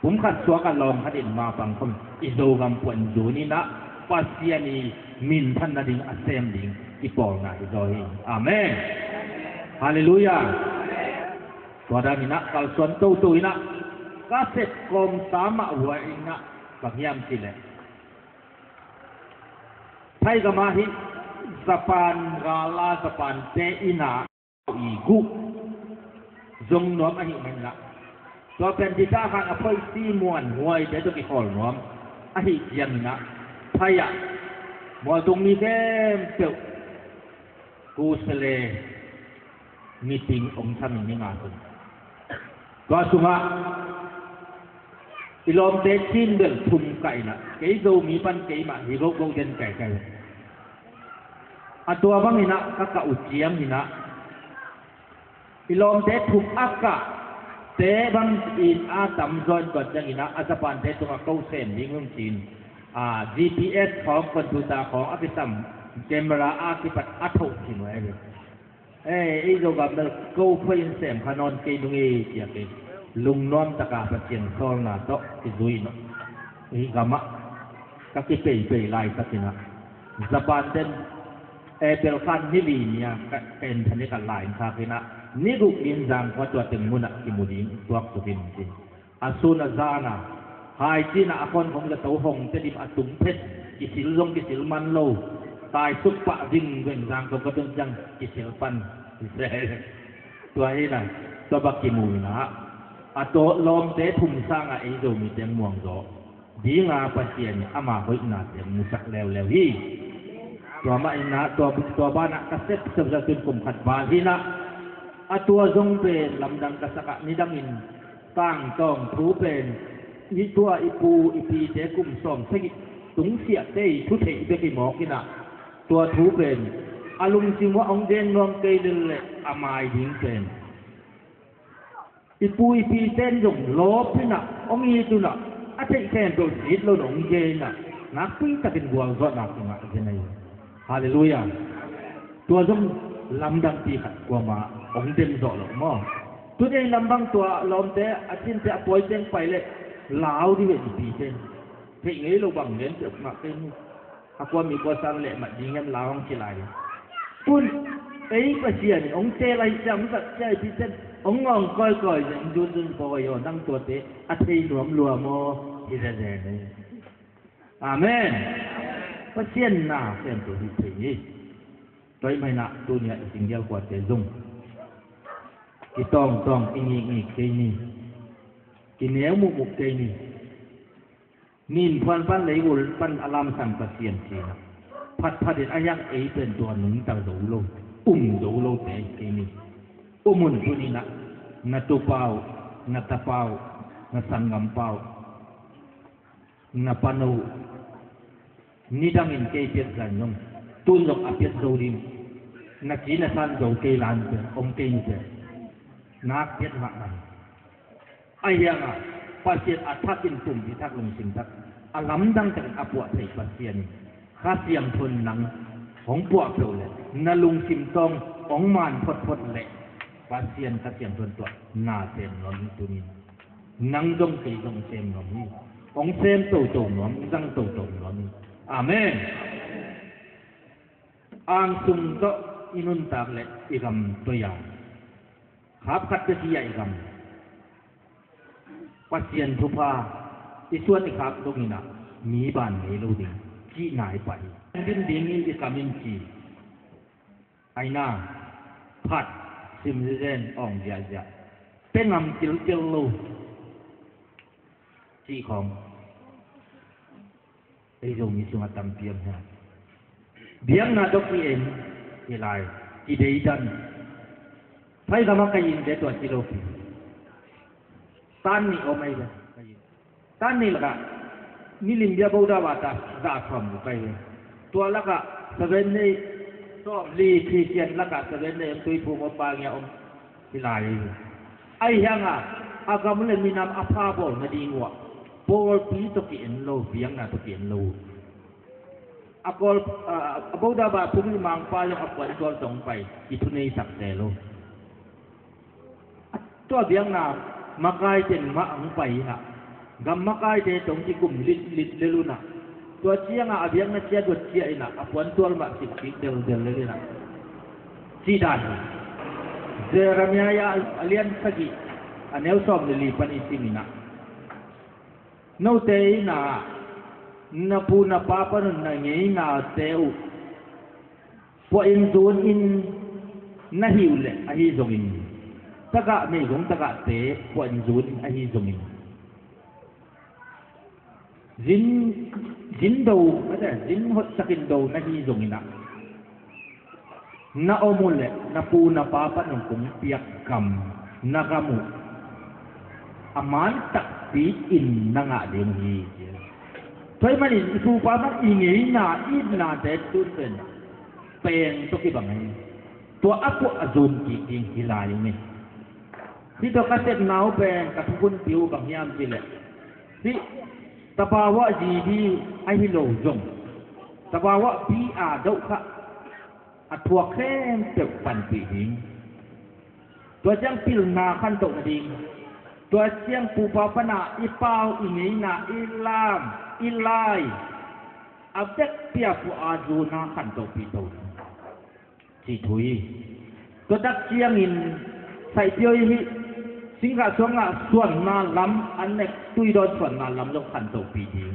Pumkhat suak a lawng khat in mapang khawm i Zogam puan zun in ah Pasian i minthan nading a sem ding i pawlna hi zaw hi. Amen. Halleluiah. Tua dan in ah kalsuan toto in ah ka sep kawmsa mah huai in ah bang hiam cih leh, Thai gam ah hih Japan gal a Japan te in ah i guh zong nuam ahih manin ah, tua pen dita khan a phoisi muanhuaite tawh kikhawl nuam ahih ciangin ah, Thai ah mualtung mi khempeuh Kusale meeting hong sam in ni nga sung. Tua sungah i lawmte Chin bel thum ka in ah, kei Zomi pan keimah hi gogo den kaikai. A tua bangin ah ka kah uh ciangin ah, i lawmte thum a kahte bangin a tamzaw in tua ciangin ah, a Japan-te tungah ko sem ding hong ci-in, a, G P S khawng, computer khawng a kisam, camera a kipat a thoh khin uh ahi ve. Eh, ei Zogam bel ko phuai in sem kha nawn kei nung ei, tiah kei lungnuam taka Pasian sawlna tawh kizui in hih gamah ka kipeipei laitakin ah, Japan ten April kha ni li ni-a ka, ka en thanin ka lai khak in ah, ni guk ni-in zangkong tua teng munah kimu ding tuak tuk in ci. A sun a zan a, hai cin ah a khuan khong zato hong te dim a tung phet, kisil zong kisil man lo, taisuk pah vingveng zangkong ka tun ciang kisil pan. Tua hi in ah, tua bak kimu in ah, a tawh lawmte phum sangah ei Zomi teng muang zaw dinga Pasian in ama hoihnate musak leuleu hi. Tua mah in ah, tua, tua banah ka sepsep zaw tun kum khat val hi in ah, a tua zong pen lamdang ka sakah nidangin tangtawng thu pen, i tua i pu i pite kum sawm sagih tungsiahte i thu theih bek hi mawk in ah, tua thu pen a lungsim uah hong gen nuam kei lel leh a mai ding pen i pu i pite in zong lawp in ah, hong it un ah, a theih khempeuh sit lo in hong gen in ah, nakpi takin gualzawhna kingah zen ahi. Halleluiah. Tua zong lamdang pi khat kuamah hong dem zawh lo maw? Tun ei lam bang tua lawmte a cinte a pawi teng pai leh lau dih ve, i pite in. Theih ngei lo bang gen peuhmah kei ni. A kua mi kua sang leh mat ding hiam, lau hong ci lai. Tun ei Pasian in hong teel ahih ciang hong zat ciang i pite in hong ngawng kawikawi zen, zunzun pawi aw, nang tuate a thei nuam lua maw? Hi zezen ei. Amen. Pasian na khempeuh hi thei hi. Tua ahih manin ah tuni-ah i singgel kuate zong kitawngtawng, i ngikngik kei ni. Kineu muhmuh kei ni. Nin phuan pan, lei ul pan a lamsang Pasian ci-in ah, phatphat in a hiang ei pen tua nungta zo lo, um zo lote ahi kei ni. Um un tuni-in ah, na tupa uh, na tapa uh, na sanggampa uh, na pano uh, nidangin kei piat zan zong, tun zong a piat zo ding, na ci na san zo kei lan pen om kei ni pen, nak piat mahmah hi. Ahi hangah Pasian a thakin pumpi thak, lungsim thak, a lamdang takin a puah thei Pasian in Kha Siangtho in nang hong puah peuh leh, na lungsim tawng hong man photphot leh, Pasian Kha Siangtho in tua na sem nuam hi tuni. Nang zong kei zong sem nuam hi. Hong sem toto nuam, zang toto nuam hi. Amen. Angsung tawh i nuntak leh i gam toi a, khap khat pia hi a, i gam Pasian thupha i suan i khak dongin ah, mi ban ngei lo ding cihna i pai hi. Din ding hi i kam in ci. Aina, phat, sim zizen, awng ziahziah, pe ngam kilkel lo cih khawng ei Zomi sungah tampi om hi. Biakna tawh ki-en hi lai, kideidan. Phai gamah ka yin te tua ci lo pi. Tan nih om ahi ve. Tan nih lakah nilim bia boda bata za sawm lo ka hi ve. Tua lakah Seven Day, sawm li Khristian lakah Seven Day om, tuiphum om, pangia om hi lai ahi ve. Ahi hangah a gam le minam a pha bawl nading uh ah pawlpi tawh ki-en lo, biakna tawh ki-en lo. A kawl, a, a boda ba phung i mangpa zong a puan kawl tawh hong pai, i thuneisakte lo. A tua biakna makaite mah hong pai in ah, gam makaite tawh hong kikum litlit lel un ah, tua ciangah a biakna ciat uat ciah in ah, a puantual mah siksik deldel lel in ah, cih dan hi. Jeremiah a lian sagih, a neu sawm le li pan i sim in ah, note in ah, na pu na pa panun na ngeinate uh puahin zunin na hih uh leh ahi zongin, tagah meigong tagahte puahin zunin ahi zongin, zin, zin do, zin hoihtakin do na hi zongin ah, na om uh leh na pu na pa pan hong kong piak gam, na gam uh a man takpi in na ngah ding uh hi. Tua ahih manin i pu pa pan i ngeina, i itnate tun pen peng tawh kibang hi. Tua a puah a zun kik ding hi lai ung hi. Hih tawh ka sepna uh pen ka thukhunpi uh bang hiam cih leh, hih tabawa zibi ahi lo zong, tabawa bi a doh kha a thuak khempeuh panpih ding. Tua ciang pilna khantoh nading, tua ciang pupa pana i pau, i ngeina, i lam, i lai, a vekpi a pua a zuna khantohpih to ding cih thu hi. Tua tak ciangin Saipiawi hih Singkah suangah suanna lam, an nek Tuidawn suanna lam zong khantohpih ding.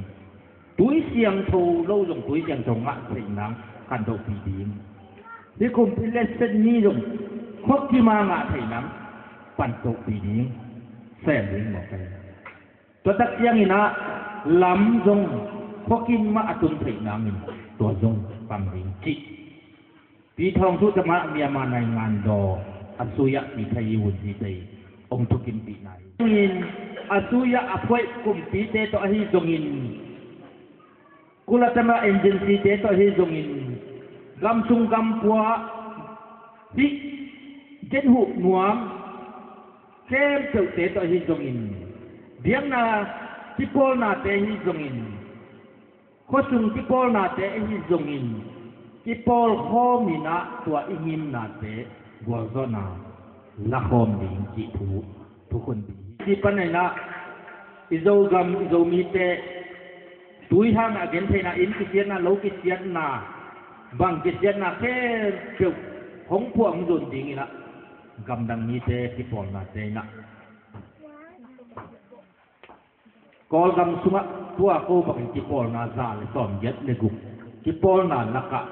Tui siangtho lo zong tui siangtho ngah theih nang khantohpih ding. Hih kumpi lesson ni zong khuakima ngah theih nang pantohpih ding. Sem ding mawk ei. Tua tak ciangin ah lam zong khuakim mah a tun theih nangin tua zong pang ding cih. Pi Thawng Thu Tama Myanmar naingan daw a sui-ah pi thei i hun hi tei hong thukimpihna hi. In a sui-ah a phuaih kumpite tawh ahi zongin, Kulatama agency-te tawh ahi zongin, gamsung gampua hih genhuh nuam khempeuhte tawh ahi zongin, biakna kipawlnate ahi zongin, khuasung kipawlnate ahi zongin, kipawlkhawm in ah tua i ngimnate gualzawhna lakhawm ding cih thu thukhun ding hi. Ci pan in ah i Zogam, i Zomite tui hangah gentheihna, inn kisiatna, lo kisiatna, bang kisiatna khempeuh hong phuah hong zun ding in ah, gamdang mite kipawlnate in ah Kawlgam sungah tua ko bangin kipawlna za le sawmgiat le guk kipawlna lakah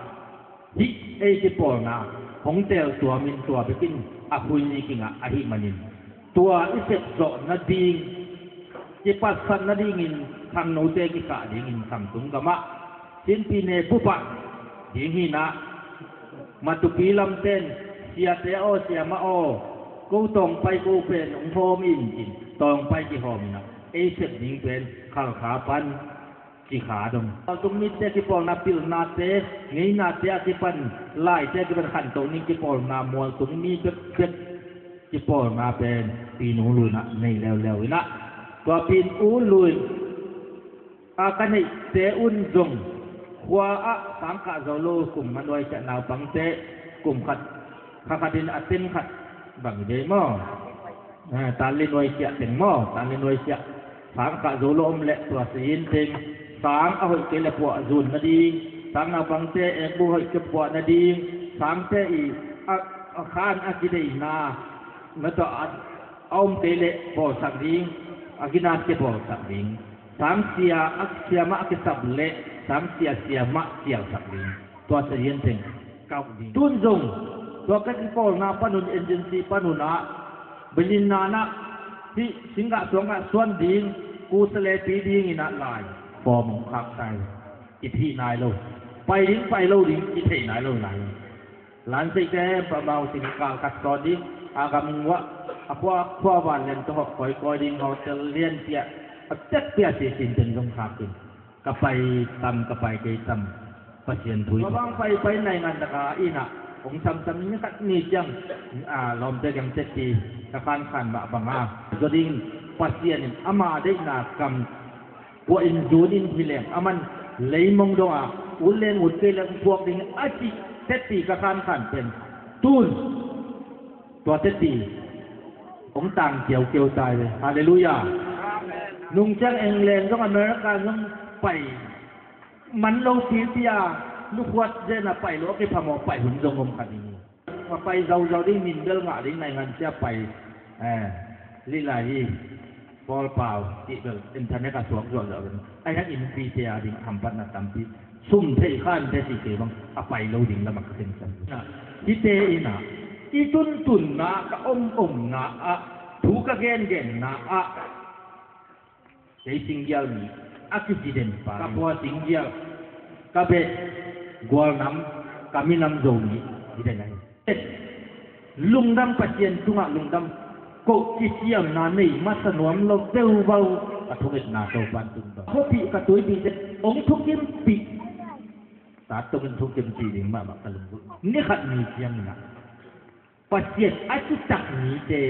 hih ei kipawlna hong teltuamin tua bekin a khuizi kingah ahih manin, tua i sepzawh nading, kipatsan nadingin khangnote kisah dingin Khamtung gamah Chin pyine bupah ding hi in ah, Matupi lamten, siate aw, siamah aw, ko tawngpai ko pen hong hawm in, in tawngpai kihawm in ah, ei sep ding pen Khalkha pan Cikha dong. Mualtung mite kipawlna, pilnate, ngeinate a kipan, laite a kipan khantoh ning kipawlna, mualtung mi bekbek kipawlna pen Pi Nu Luin ah nei leuleu in ah, tua Pi Nu Luin a ka neihte un zong khua ah sang kah zo lo, kum a nuaisiah naupangte kum khat, kha khatin a teng khat bang hi dei maw? Eh, tanli nuaisiah teng maw? Tanli nuaisiah sang kah zo lo om leh tua si in teng, sang a hoih kei le puah zun nading, sang naupangte ekbu hoih kei puah nading, sangte i a, a khan a kideina na tawh a, a om kei le bawlsak ding, a ginat kei bawlsak ding. Sangsia a siamah a kisap leh sangsia siamah sialsak ding. Tua sa hian teng kauh ding. Tun zong tua ka kipawlna panun, agency panun ah, bilinna nah hih singgah suangah suan ding, kusa le pi ding in ah lai form hong khak sai. I thih nai lo. Pai ding pai lo ding i thei nai lo lai. Lanseite pamau sin kal khat sawn ding, a gam nguah, a khua, khua van lian tawh hawh kawikawi ding, hotel lian piah, a tek piah sisin ten zong khak in. Ka pai tam, ka pai kei tam, Pasian thui. Ka bang pai pai nai ngan taka inn ah hong samsam ni khat ni ciang, a, lawmte kiang teti ka khan khan mah bang a, zaw ding Pasian in ama deihna kam puah in zun in hi leng, aman leimong dong a ut leng ut kei leng puak ding a cih teti ka khan khan pen tun tua teti hong tang kiaukiau tai ve. Halleluiah. Nung ciang England zong, America zong pai man lo pipi a, lukhuat zen a pai lo a kiphamawh pai hun zong om kha ding hi. A pai zauzau ding, min bel ngah ding, naingan sia pai, eh, lilai hi. Paul Pau cih bel internet a suak zuahzuah bel. Ai hang innpite a ding hampatna tampi. Sum theih khan te cih kei bang a pai lo ding lamah ka tengsan. Hite in ah i tuntunna, ka omomna ah, thu ka gengenna ah, kei singgial mi a kici den pa, ka pua singgial, ka bet gualnam, ka minam Zomi hi den ahi. Lungdam, Pasian tungah lungdam. Ko kiciamna nei masa nuam lo teuvau, ka thungetna Topan tungdam. Khuapih ka tuipih te hong thukimpih. Tat tungin thukimpih ding mahmah ka lungdam. Ni khat ni ciangin ah Pasian a citak mite,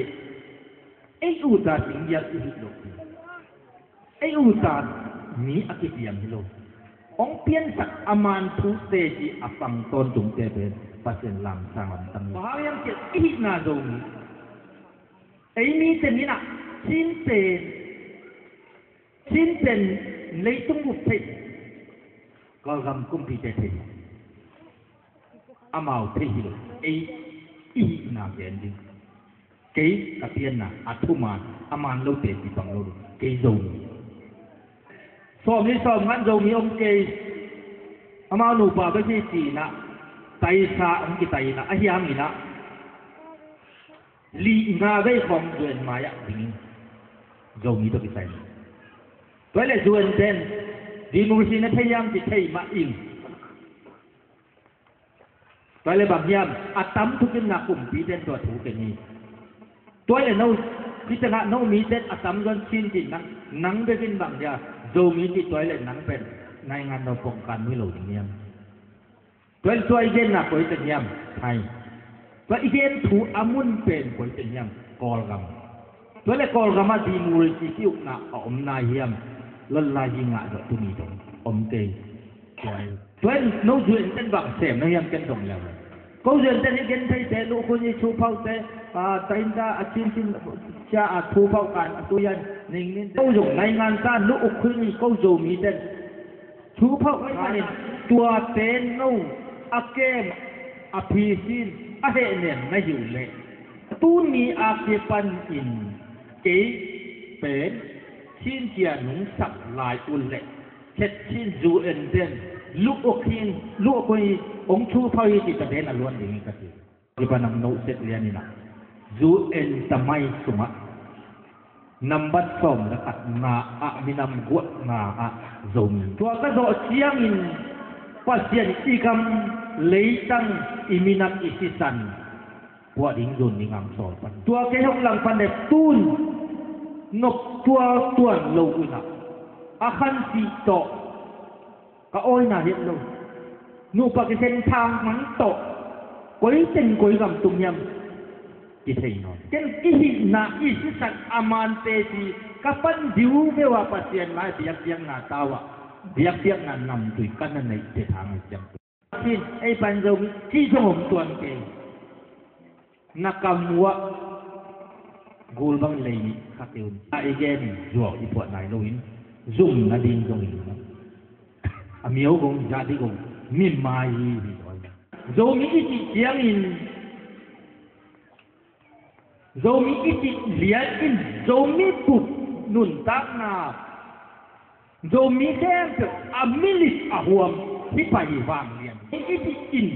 ei uta singgial i hih lo. Ei uta mi a kipiang hi lo. Hong piansak a man thu teci a pang tawntungte pen Pasian lamsang lamtang hi. Bang hang hiam cih leh i hihna Zomi, ei mite in ah Chin pen, Chin pen leitung bup thei, Kawlgam kumpite thei, amau thei hi lo, ei i hihna gen ding. Kei ka pianna a thuman a man lote ci bang lo ding, kei Zomi. Sawmli sawmnga Zomi om kei, amau nupa bek hi ci-in ah taisa hong kitai in ah, ahi hangin ah li nga vei khawng Zu En mai-ah dingin Zomi tawh kisai. Tua hi leh Zu En ten democracy na thei hiam ci thei mah ing. Tua hi leh bang hiam, a tam thukimna kumpite in tua thu khen hi. Tua hi leh no, hih tengah no mite in a tamzaw in Chin ci-in nang, nang bek in bang hiam, Zomi ci, tua hi leh nang pen naingan no pongkan mi lo ding hiam. Tua hi leh tua i genna koi teng hiam, Thai. Tua i gen thu a mun pen koi teng hiam, Kawlgam. Tua hi leh Kawlgam ah democracy ki-ukna a om nai hiam, lawt lai hi ngah zawh tuni dong om kei. Tua hi leh no Zu En ten bang sem na hiam ken dong leu. Ko Zu En ten hi gen theite, lu khun i thu phauhte, a, tainta a Chin Chin cia a thu phauh kan a tu yan ning nin. Ko zong naingan ta lu khun i ko Zomi ten thu phauh kha in, tuate no a kem a phisin a hehnem na hi uh leh, tuni a kipanin kei pen Chin cia nungsak lai uh leh, khet Chin Zu En ten lu khun, lu khun i hong thu phauh hi ci ta den a luan ding hi ka ci. Kipan ang no set lian in ah, Zu En tamai sungah nambat sawm le khatna ah minam guatna ah Zomi. Tua ka zawh ciangin Pasian i gam leitang i minam i sisan puah ding zun ding ang sawl pan. Tua kei hong lang pan le tun nop tua tuan lo uh in ah, a khan sih tawh ka awina hiat lo. Nupa kisen thang mang tawh koi teng koi gam tung hiam kithei nawn. Ken i hihna i sisan a man teci ka pan diu veu a Pasian mai biakpiakna tau ah, biakpiakna namtui ka na neih te thang hi ciang. Chin ei pan Zomi ci zong om tuan kei. Na kam uah gul bang lei nih kha kei un. A i gen in zuau i puah nai lo in zum nading zong in a mio gong zah dih gong mi mai hi hi dawi. Zomi i cih ciangin, Zomi i cih lian in Zomi bup nuntakna Zomi khempeuh a milis a huam hi pai hi vang lian. I cih in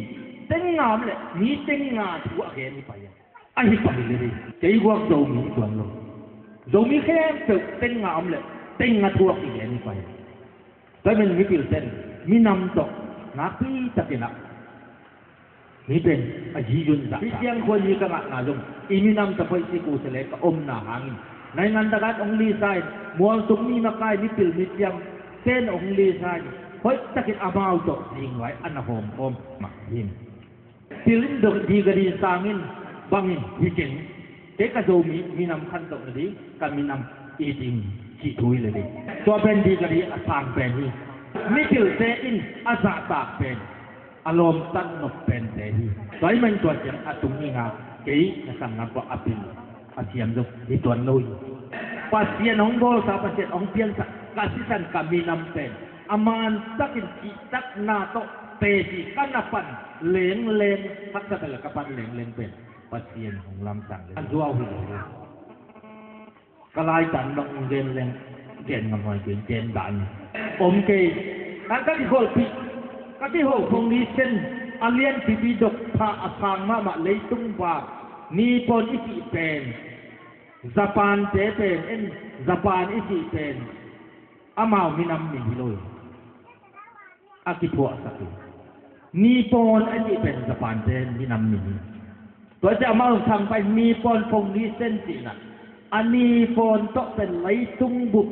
teng nga om le mi teng nga thu a gen hi pai a. A hi pai le hi. Kei guak Zomi tuan lo. Zomi khempeuh teng nga om le teng nga thu a kigen hi pai a. Tua men mipil ten minam tawh nakpi takin ah mi pen a zizun zah. Hih ciang khuan hi ka ngahna zong i minam tawh hoih si ku se le ka omna hangin naingan dagat ong lisa in mualtung mi makai mipil miciam ten ong lisa in hoih takin amau tawh zingvai a na hawm khawm mah hi. Pil in dong di ka di sangin bangin hi keng. Kei ka Zomi minam khantoh nading ka minam it ing cih thu hi le ding. Tua pen di ka di a sang pen hi. Mipilte in a zahtak pen a lawmtat nop pente hi. Tua hi man tua ciang a tung hi nga kei ka sang ngam pah a pil a siam zong hi tuan lo hi. Pasian hong bawlsa Pasian hong piansa ka sisan ka minam pen a mantakin cihtakna tawh teci ka na pan lengleng haksa tala ka pan lengleng pen Pasian hong lamsang le a zuau hi lo hi. Ka laitan bang gen leng gen ngamhuai gen gen dan om kei. Kan ka kikholhpih ka kiholh khong ni sen a lian pipi dok pha a sang mahmah leitung ba Nippon i cih pen Japan te pen en Japan i cih pen amau minam min hi lo hi. A kiphuahsak hi. Nippon a cih pen Japan te minam min hi. Tua ciah amau thangpai Nippon foundation cihna a Nippon tawh pen leitung bup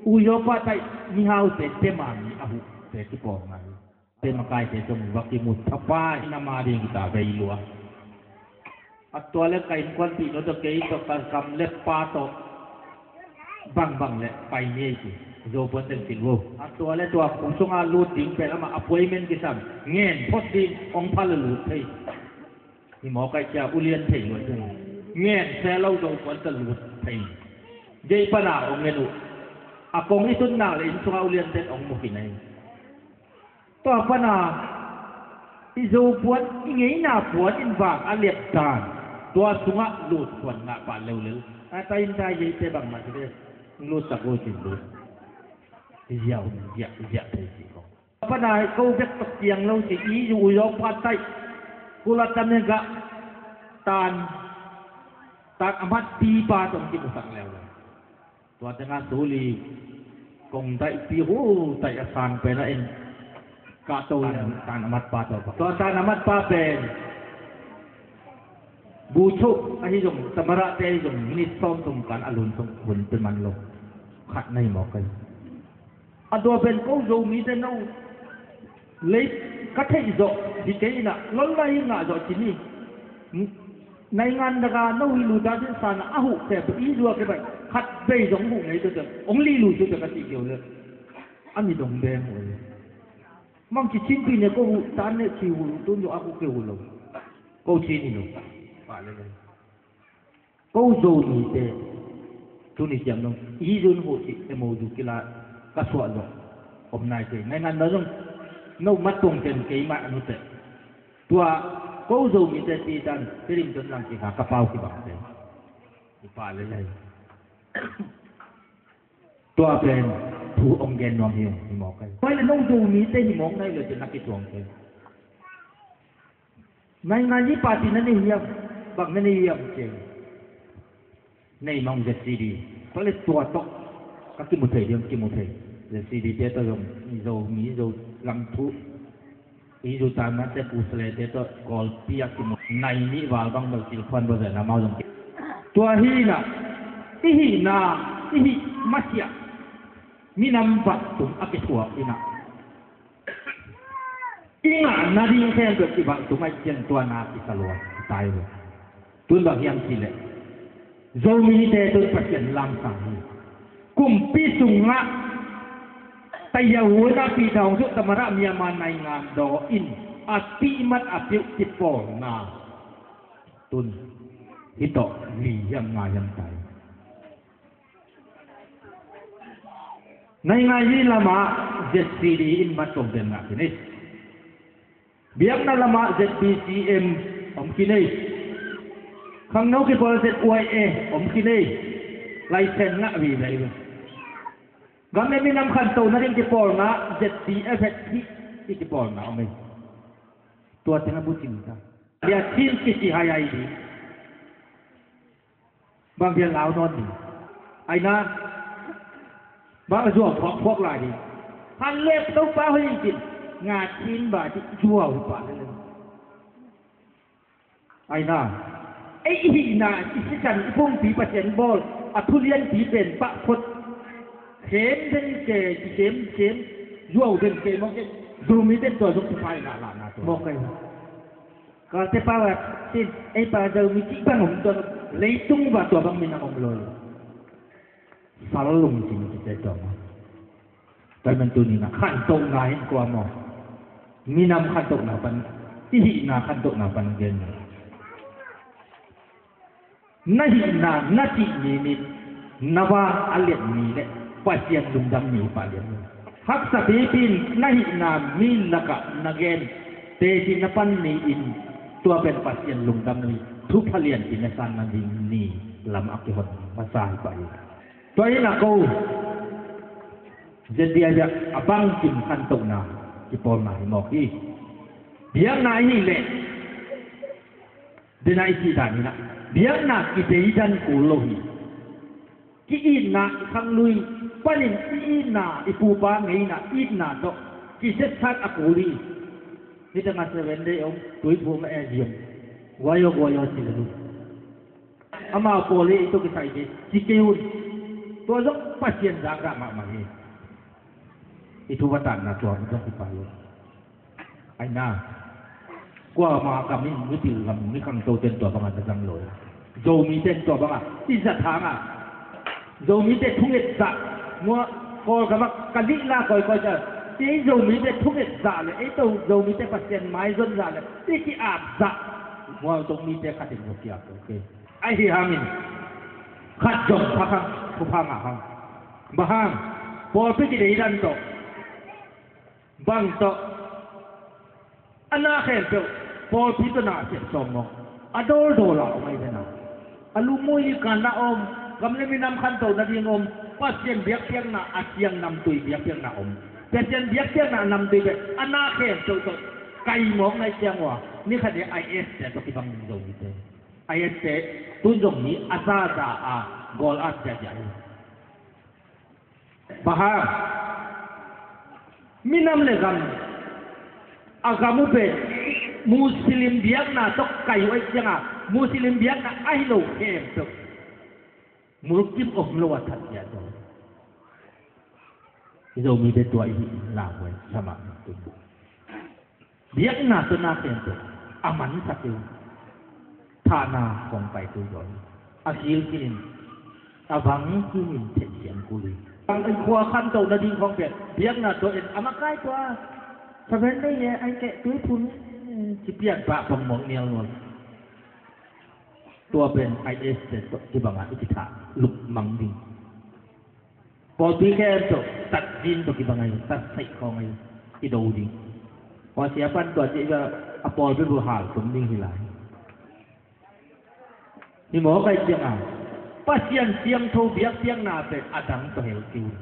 uyopa taih mihaute tema mi a huhte kipawlna hi. Te makaite zong va kimu thapai na ma ding kita vei lua. A tua le ka innkuanpih no tawh kei tawh ka kam le pa tawh Bangbang le pai ni ei ci. Zo puan teng cin vo. A tua le tua kum sunga lut ding pen amah appointment kisam. Ngen phot ding hong phal a lut thei. Hi mawk ai cia ulian thei luat thei. Ngen se lo zo puan ta lut thei. Gei pana hong ngen uh. A kong i tun nak le inn sunga ulian ten hong mu khin ei. Tua pana i zo puan, i ngeina puan in vang a liat dan. Tua sungah lut puan ngah pah leuleu. A ta in ta yeite bangmah si ve. Lut tak go cin lut. Ziah hun ziah ziah thei si kong. Tua pana ko bek tok tiang lo si i zu u yawk pha taih. Kula ta mega tan. Tan a mat pipa tong kimusak leuleu. Tua tengah suli kong taihpi hu taih a sang pen a en kahto in tan a matpa tawh pa. Tua tan a matpa pen bu choh ahi zong tamarahte ahi zong minit sawm thum kan a lun song hun pe man lo. Khat na hi mawk ei. A tua pen ko Zomite no lei ka theih zawh hi kei inah lon lai hi ngah zawh ci ni. Naingan daga no hi luta din sana a huh phe i zuak hi bai khat bei zong huh ngei tete ong lih lu tute ka cih keu le a mi dong beng uh le. Mang ci chinpi ne ko huh tan ne ci huh tun zong a huh keu uh lo. Ko ci ni lo. Pah le le. Ko Zomite tuni ciang dong i zun hu ci emo zu kila ka suah zawh om nai kei naingan na zong no mat tong ten kei mah a nute. Tua ko Zomite ti dan tiring ton lang kikha ka pau kibang te. Upa le lai. Tua pen thu ong gen nuam hi ung hi mawk ai. Pai le no Zomite hi mawk nai le te na kituang te. Naingan i party na nei hiam? Bang na nei hiam? Kei nei mang Z C D. Pale tua tawh ka kimu thei diam kimu thei. Z C D te tawh zong Mizo Mizo lam thu Mizo tan na te pu sele te tawh Kawlpi a kimu nai nih val bang bel kilkhuan bel zel na mau zong. Tua hi na i hihna i hih masiah minam vat tung a kithuak hi na. I ngah nading khempeuh i bang tung aih cian tua na i ka luat i tai lo. Tun bang hiam cih leh Zomite tun Pasian lamsang hi. Kumpi sungah tayahuna pidawng suk tamara Myanmar naingan daw in a pihmat a piuh kipawlna tun hitawh li hiam nga hiam tai. Naingan hi lamah Z C D in mat tong den ngah khin ei. Biakna lamah Z B C M om khin ei. Khangno kipawl Z Y A om khin ei. Laisen ngah vive ei. Gam le minam khantohna ding kipawlna Z B F H hi i kipawlna om ei. Tua tengah bucing ta. Bia chin kisi hai ai ding. Bang bia lau nawn ding. Aina bang a zuam phuakphuak lai ding. Han lep Topa hoih cin nga chin ba cih zuau hi pah leleng. Aina ei i hihna i sisan i pumpi Pasian bawl a thulianpi pen pah phot. Khem den ke kikhem khem zuau den ke mawk ke. Zumi den tua zong thupai na lahna tua mawk kai. Kalte pa va sin ei pa dau mi cih bang om tuan leitung va tua bang minam om lo. Sal lungsim kite tua ma. Tua man tuni na khantohna in kua maw? Minam khantohna pan i hihna khantohna pan gen. Na hihna na cih ni nih na va a liat ni le Pasian lungdam ni pa liat ni. Haksa pipi in na hihna mi lakah na gen teci na pan ni in tua pen Pasian lungdam ni thupha lianpi na san na ding ni lam a kihon masa hi pa hi. Tua in a ko Z D I a bangkim khantohna kipawlna hi mawk hi. Biakna ahi leh Dena i cih dan inah biakna kideidan kul lo hi. Ki-itna i khanglui panin i itna i pupa ngeina itna tawh kisetsat a kul hi. Nitanga seven day om tuiphum a e ziom guayo guayo ci lelu. Amau pawl hi i tuk i sai hi ci kei un. Tua zong Pasian zakzak mahmah hi. I thu va tanna tua zong i pai un. Aina kuama kam in mipil lam mi khangto ten tua banga na zang lo. Zomi ten tua banga i zat hanga Zomite thunget zah, mua, Kawlgam ah ka lihla kawikawi ciang, ei Zomite thunget zah le ei to Zomite Pasian maizon zah le i ki-ap zah, mua, zong mite khat in zong kiap, okay. Ahi hangin khat zong pha hang, thupha ngah hang. Bang hang? Pawlpi kideidan tawh, bang tawh, a na khempeuh pawlpi tawh na sep sawm mawk, a dawldawl a om ahi ve na. A lumuih kan a om, gam le minam khantoh nading om, Pasian biakpiakna a ciang namtui biakpiakna om. Pasian biakpiakna a namtui pen a na khempeuh tawh kai mawk na hi ciang uh a, ni khat ni a I S te tawh kibang ding Zomite. I S te tun zong mi a zaza a, gawl a ciahciah hi. Bang hang? Minam le gam, a gam uh pen Muslim biakna tawh kai uh ahih ciangin, Muslim biakna ahi lo khempeuh mulkim om lo a that ciah zaw. I Zomite tua i hih lamhuai sa mah. Biakna tawh na khempeuh a mansak hi. Thahna khawng pai kul zaw hi. A khil khinin, a vang khinin theihsiam kul hi. Bang in khua khantoh nading khawng pen biakna tawh en, a makai tua Seven Day e, ai keh tui phun, ci pian pah pang mawk nialnual. Tua pen I S te tawh kibang a i kithah lup mang ding. Pawlpi khempeuh tatzin tawh kibang ahi, tatsaih khawng ahi, i do ding. Tua sia pan tua cih a pawlpi bu hal tum ding hi lai. Hi mawk ahih ciangin Pasian siangtho biakpiakna pen a dang tawh hel kei un.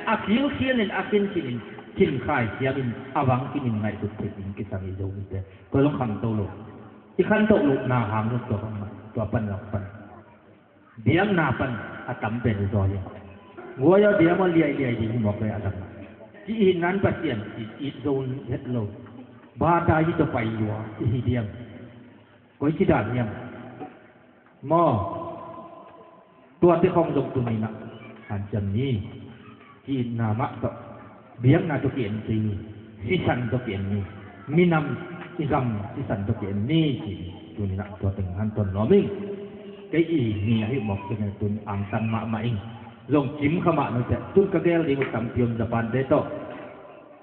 A khilkhil in, a khinkhin in, khinkhai siam in, a vang khin in ngaihsut theih ding kisam hi Zomite. Tua zong khangto lo. I khantoh lohna hang zong tua pan, tua pan zong pan. Biakna pan a tam pen zaw hi. Guai a biak mah liailiai ding hi mawk le a dang. Ci-in nan Pasian it, it zo het lo. Bata hi tawh pai lua i hi diam. Koi ci dan hiam? Maw. Tuate khawng zong tuni-in ah hanciam ni. Ki-itna mah tawh, biakna tawh ki-en kei ni, sisan tawh ki-en ni, minam i gam sisan tawh ki-en ni, ci-in tuni-in ah tua teng hanthawn nuam ing. Kei i ni ahi mawk ciangin tun angtang mahmah ing. Zong cim kha mah nuam teh, tun ka gel ding uh tampi om Japan te tawh.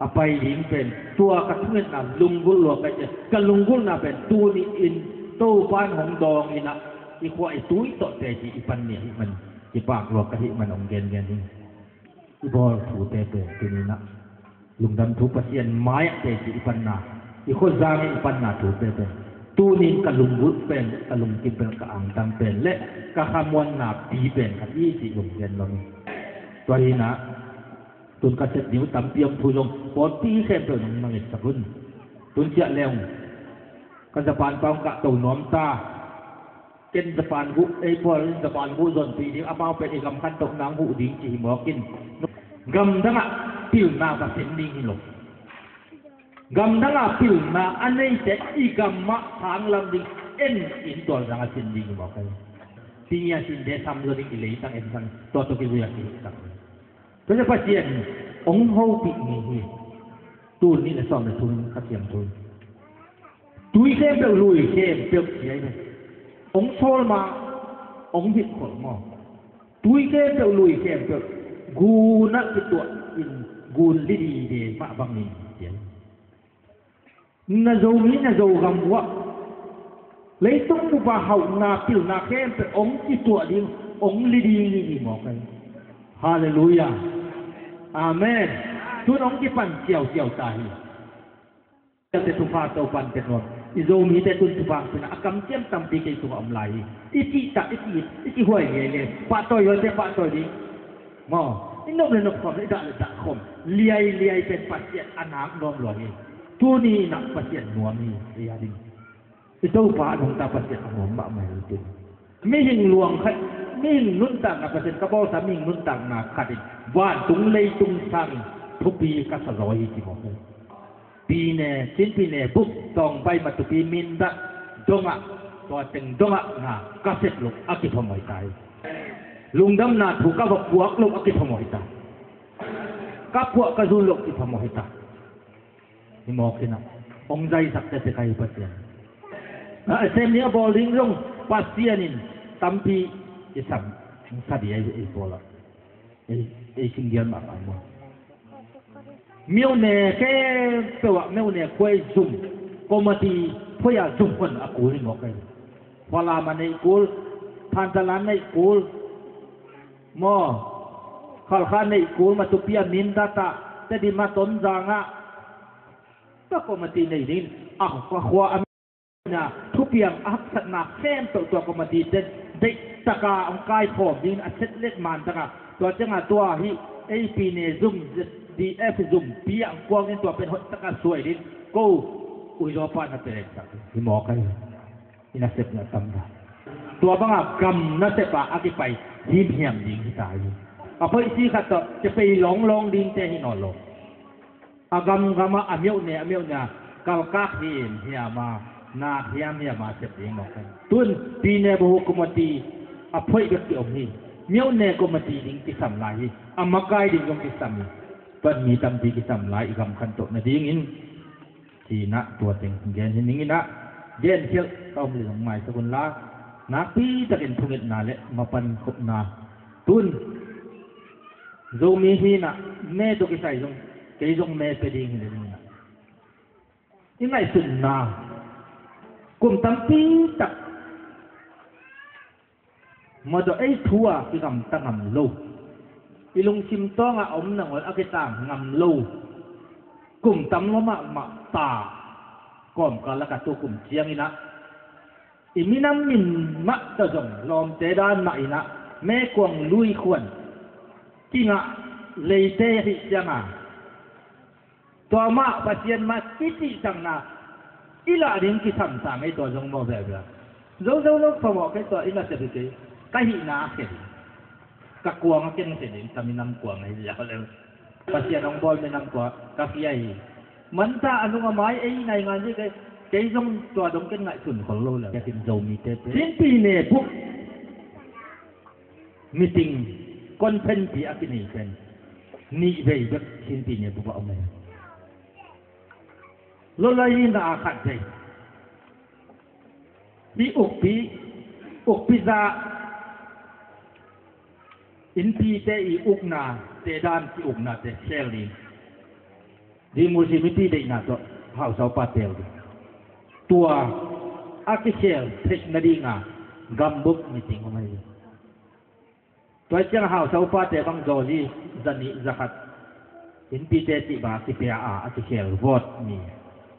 A pai ding pen tua ka thungetna lunggulh lua ka hih teh, ka lunggulhna pen tuni-in Topa'n hong dawng in ah, i khua i tui tawh teci i pan ni ahih man, kipak lua ka hih man hong gengen hi. I bawl thute pen tuni-in ah lungdam thu Pasian mai-ah teci i panna, i khuazang i panna thute pen tuni-in ka lunggulh pen, ka lungkim pen, ka angtang pen le ka khamuanna pi pen ka hi ci lunggen lo ni. Tua hi-in ah tun ka sep ding uh tampi om thu zong pawlpi khempeuh nong na ngetsak un. Tun ciah leng ka Japan pa hong kahto nuam ta. Ken Japan guh, ei pawl in Japan guh zonpih ding, amau pen i gam khantohna hong huh ding ci hi mawk in. Gamdang ah pilna va sem ding hi lo. Gamdang ah pilna a neite i gam mah khanglam ding, en in tualzang a sin ding hi mawk a hi. Pi nia sin de sam zaw ding, i leitang en sang tua tua kizui a kihihsak. Tua ciah Pasian hong hopih ni hi. Tul nih le sawm le thum in Kha Siangtho in tui khempeuh, lui khempeuh ci ahi ve. Hong sawl ma, hong hilhkholh maw? Tui khempeuh, lui khempeuh gun ah kituah in, gun lidide mah bangin ci ahi. Na Zomi na Zogam uh ah leitung bup a hauhna pilna khempeuh hong kituah ding, hong li ding hi mawk a hi. Halleluiah. Amen. Tun hong kipan ciauciau ta hi. Te thupha Topa'n pia nuam. I Zomite tun thupha hong pia na, a kamciam tampi kei tungah om lai hi. I cihtak, i ki, i kihuai liailiai. Pahtawi huaite pahtawi ding. Maw, i nop le nop khawm, i dah le dah khawm, liailiai pen Pasian a nak nuam lua hi. Tuni-in ah Pasian nuam hi, ei a ding. I Topa a nungta Pasian a nuam mahmah hi tun. Mihing luang khat, mihing nuntakna Pasian ka bawlsa, mihing nuntakna khat in vantung leitung sangin thupi ka sa zaw hi ci mawk hi. Pine, Chin Pine, Buk, Tawngbai, Matupi, Mindat dongah, tua teng dongah na ka sep loh a kiphamawh ta hi. Lungdamna thu ka va puak loh a kiphamawh ta. Ka puah ka zun loh kiphamawh ta. Hi mawk in ah hong zaisak tete ka hi Pasian. A sem ni a bawl ding zong Pasian in tampi i sam, sa dih ahi i pawl ah. Ei, ei singgel mahmah maw. Myohne khempeuh ah myohne khuai zum, committee khuai ah zum hon a kul hi mawk ei. Falam ah neih kul, Thantalan neih kul maw, Khalkha neih kul, Matupi ah, Mindat ah, Tedim ah, Tonzang ah, tua committee nei dingin a khua a na thupiang a haksatna khempeuh tua committee ten deihtaka hong kaikhawm dingin a set let man taka, tua cianga tua hi ei pine zum, ZDF zumpi ah hong kuang in tua pen hoihtaka suai ding ko uizaw pa na pe lengsak hi mawk ei. I nasep na tam ta. Tua banga gam nasep a a kipai himhiam ding hi ta hi. A phoihsi khat tawh kipei lawnglawng dingte hi nawn lo. A gamgam ah, a myohne a myohne ah kalkak himhiam a, nak hiamhiam a sep ding mawk ei. Tun pine bahu committee a phoih bek kiom hi. Myohne committee ding kisam lai hi. A makai ding zong kisam hi. Tuan mi tampi kisam lai i gam khantoh nadingin. Cinah tua teng gen hi ning inah, gen khialh ka om le zong maisak unla, nakpi takin thungetna le mapan khopna tun Zomi hinah me tawh kisai zong, kei zong me pe ding hi le ding inah i ngaihsunna kum tampi tak Mawtaw ei thu a kigamta ngam lo, i lungsim tawngah a om nangawn a kitang ngam lo kum tam lua mahmah ta kawmkal lakah tu kum cianginah i minam min mah tawh zong lawmte dan mah inah mekuang lui khuan kingah leite ahih cianga Tua mah Pasian mah i cihtakna i lah ding kisam ta ngei tua zong maw veve. Zo zo lo phamawh kei tua i nasep hi kei. Ka hihna a khen. Ka kuang a ken khen in ka minam kuang ahi ziau le. Pasian hong bawl minam kuang ka fia hi. Manta a nung a mai ei ngaingai hi kei. Kei zong tua dong ken ngaihsun khol lo le. Ka kin Zomite te. Sinpi ne buk. Meeting conference pi a kinei pen nih vei bek Chin pi ne bup a om e. Lolai na a khat vei. Hi ukpi, ukpi za innpi te i ukna te dan ki ukna te khel ding. Ding musi mipi deihna tawh hausa upa tel ding. Tua a kikhel theih nadinga gambup meeting hong ahi. Tua ciang hausa upate bang zaw hi zanih zakhat innpite cih bang a kipia a a kikhel vote ni.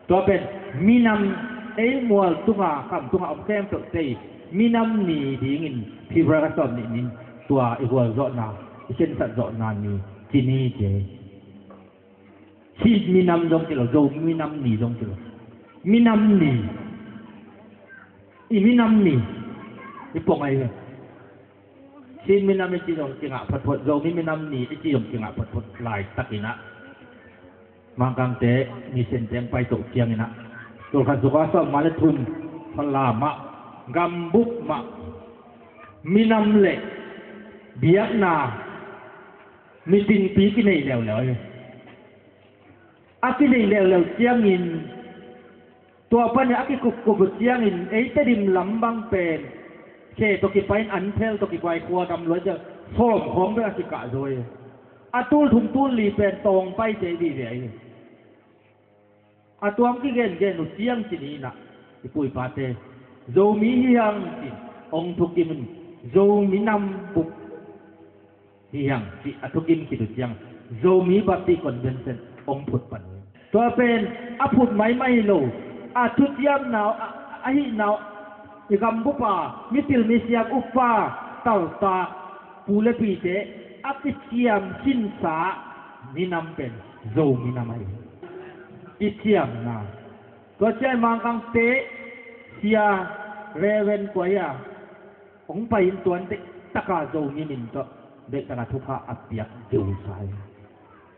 Tua pen minam ei mual tunga kham tunga om khempeuh tei minam ni dingin February ka sawm nih nin tua i gualzawhna i khensat zawhna ni ci ni te. Chin minam zong ci lo, Zo minam ni zong ci lo. Minam ni. I minam ni. I pong ahi ve. Chin minam i ci zong kingah photphot, Zo mi minam ni i ci zong kingah photphot laitakinah. Mangkangte, Misente hong paitoh cianginah. Tulkhat zuka sawm ma le thum, Falam mah, gambup mah, minam le biakna meeting pi kinei leuleu hi. A kinei leuleu ciangin tua panin a kikupkup uh ciangin ei Tedim lam bang pen khe tawh kipai in an phel tawh kipai khua dam luai ciang sawm khawng bek a kikah zaw hi. A tul thum tul li pen tawng paite vive hi. A tuang kigengen uh ciang ci ni inah i puipate Zomi hi hang ci hong thukim in Zomi nam bup hi hang ci a thukim khit uh ciang Zomi Baptist Convention hong phut pan uh. Tua pen a phut maimai lo a thuciamna uh a, a hihna uh i gambupa mipil misiam upa taltak pu le pite a kiciam khinsa minam pen Zomi nam ahi. Kiciamna. Tua ciai Mangkangte sia Reverend Kuai a hong pai in tuan deihtaka Zomi min tawh deihtaka thupha a piak deusa hi.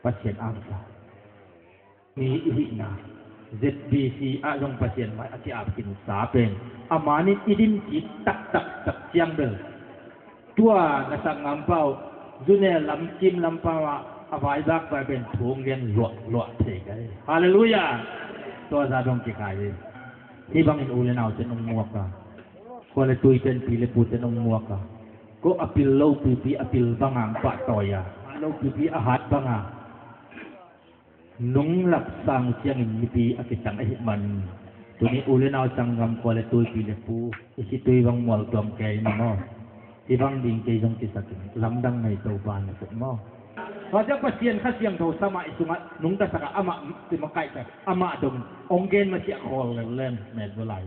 Pasian amsa. Mi i hihna ZBC ah zong Pasian mai a kiap kinsa pen a manin i din kik taktak tak ciang bel tua na sak ngam pau zune lamkim lampau ah a vaibak vai pen thung gen luah luah thei kai. Halleluiah. Tua za dong kikai hi. Hih bangin u le nau ten ong muak a, khua le tui ten pi le pu ten ong muak a, ko a pil lo pipi a pil banga ang pahtawi a Lopipi a hat banga nung lak sang ciangin mipi a kitang ahih man, tuni u le nau, sanggam, kua le tuipi le pu, i khitui bang mual tuam kei na maw? Hih bang ding kei zong kisakin lamdang nei Topa na sek maw? Tua ciang Pasian Kha Siangtho sa mah i sungah nungta sakah amah, ti makaihsak, amah dong hong gen masiah khawl lel leng met bawlai.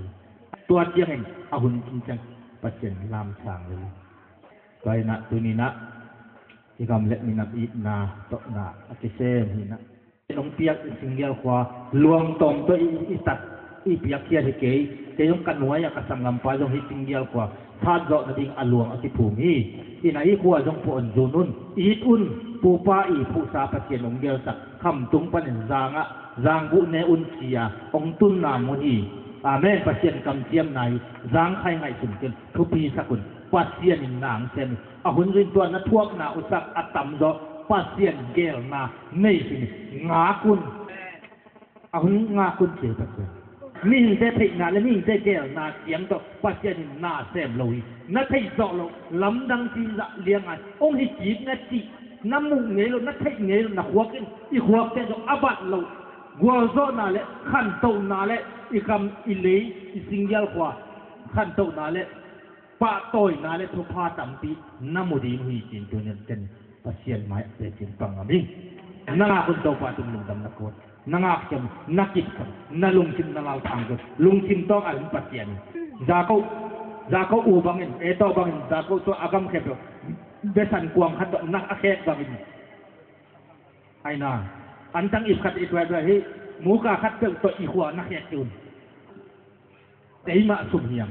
Tua ciangin a hun cin ciang Pasian lam sang lel. Tua inah tuninah i gam le minam itna tawhna a kisem hinah. Nong piak i Singgial khua luangtawm tawh i, i tat, i piakkhiat hi kei. Kei zong ka nuai-ah ka sanggampa zong hi Singgial khua thatzawh nading a luang a kiphum hi. Hinah hih khua zong phuh on, zun un, it un. Pupa i phuhsa Pasian hong gelsak, khamtung panin zangah zangbuh ne un ci-a hong tunna mun hi. Amen. Pasian kamciamna hi. Zangkhai ngaihsun ken thupisak un. Pasian in na hong sem hi. A hun zui in tua na thuakna uh sak a tamzaw Pasian gelna nei hi. Ngak un. A hun ngak un ci Pasian. Mihingte theihna le mihingte gelna ciang tawh Pasian in na sem lo hi. Na theih zawh loh lamdang ci zah liangai hong hi kik na cih na muh ngei lo, na theih ngei lo, na khuak in i khuakte zong a bat lo. Gualzawhna le khantohna le i kam i lei, i Singgial khua khantohna le pahtawina le thupha tampi na mu ding uh hi, ci-in tuni-in ken Pasian mai-ah teci-in pang ngam ing. Na ngak un, Topa tung lungdam na ko. Na ngak ciang, na kip ciang, na lungsim na lalthang ciang, lungsim tawng a hing Pasian hi. Jakob, Jakob u bangin, Esau bangin, Jakob tawh a gam khempeuh besan kuang khat tawh na a khek bangin, ai na, antang ip khat i tuaituai hi, muka khat peuh tawh i khua na khek hi un. Keimah sum hiam?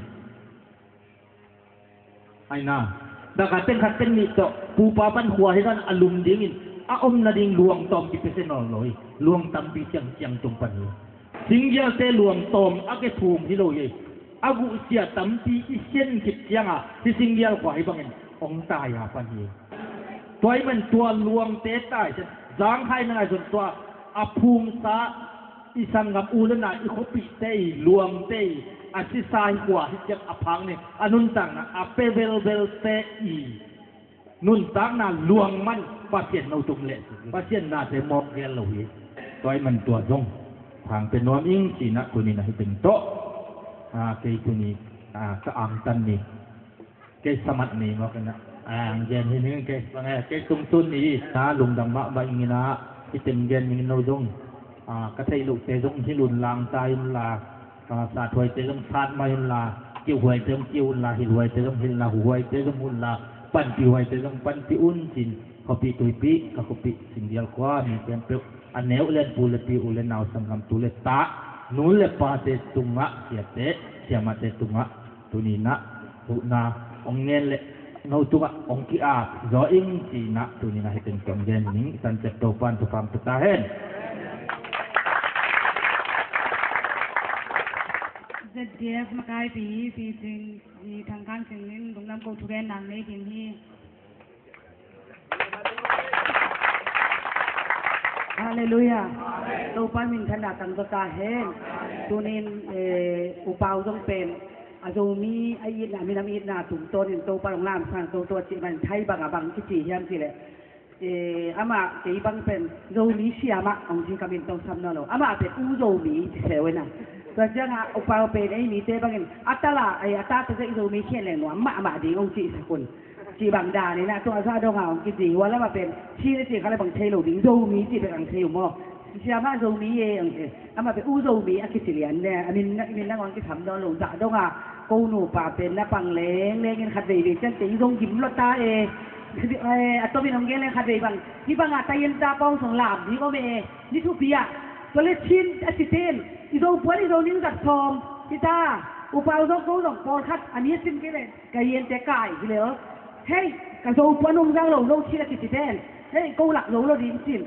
Ai na, daka teng khat teng nih tawh pupa pan khua hi dan a lum dingin a om nading luangtawm kipia se nawn lo hi. Luang tampi ciangciang tung pan hi. Singgialte luangtawm a kephum hi lo hi. A guhsia tampi i sian khit cianga hi Singgial khua hi bangin hong tai a pan hi. Tua ahih man tua luangte tai ciang zangkhai na ngaihsun, tua a phumsa i sanggam u le nau, i khuapihte i luangte i a sisa hi khua hi ciang a phak ni, a nuntakna a pia velvelte i nuntakna luang man Pasian no tung leh Pasian nate mawk gel lo hi. Tua ahih man tua zong thang pia nuam ing ci-in ah tuni-in ah hi teng tawh, a, kei tuni, a, ka angtan ni. Kei samat ni maw ka na. Ang gen hi ning kei. Bang e, kei sungtun ni. Na lungdam mahmah ing in ah, i teng gen ning no zong. A, ka theih lohte zong hilh un la, angtai un la. A, sathuaite zong sat mai un la. Kiuhuaite zong kiu un la. Hilhhuaite zong hilh la. Huhuaite zong hun la. Panpihhuaite zong panpih un ci-in. Khuapih tuipih, ka khuapih Singgial khua mi khempeuh. A neu lian pu le pi, u le nau, sanggam, tu le ta, nu le pate tungah, siate, siamahte tungah. Tuni-in ah huhna hong ngen le no tungah hong ki-ap zaw ing ci-in ah tuni-in ah hi teng tawh gen ning. Tanciat Topa'n thupha pia ta hen. Z D F makaipi Pi Cing, Pi Thang Kang Cing in lungdam ko, thugen nang nei ding hi. Halleluiah. Topa minthanna tang zaw ta hen. Tunin, eh, U Pau zong pen a Zomi a itna, minam itna tungtawnin Topa hong lamsang toto a cih man Thai bang a bang kici hiam cih leh, eh, amah kei bang pen Zomi siamah hong ci, ka min tawh sam nawn lo. Amah pen U Zomi ci se uh hi na. Tua ciangah U Pau pen ei mite bangin a tala, eh, a tate zong Zomi khia leng nuam mahmah ding hong cihsak un. Cih bang dan in ah tua zah dong a hong kici. Hua lamah pen Chin a cih kha le bang thei lo ding, Zomi cih bek ang thei uh maw? Siamah Zomi e ang thei. Amah pen U Zomi a kici lian le, a min, min nangawn kisam nawn lo. Zah dong a ko nupa pen na pang lengleng in khatvei vei ciang kei zong gim lua ta e. Eh, a tomin hong gen leng khatvei bang, hih bangah tayen ta pawng song lam ding om e. Ni thupi ah tua le Chin a cite in i Zo puan i Zo ning zat sawm hi ta. U Pau zong ko zong pawlkhat a mi a cin kei le ka yente kai hi le aw. Hei, ka Zo puan hong zang lo, lo thil a kici pen. Hei, ko lak zo lo ding cin.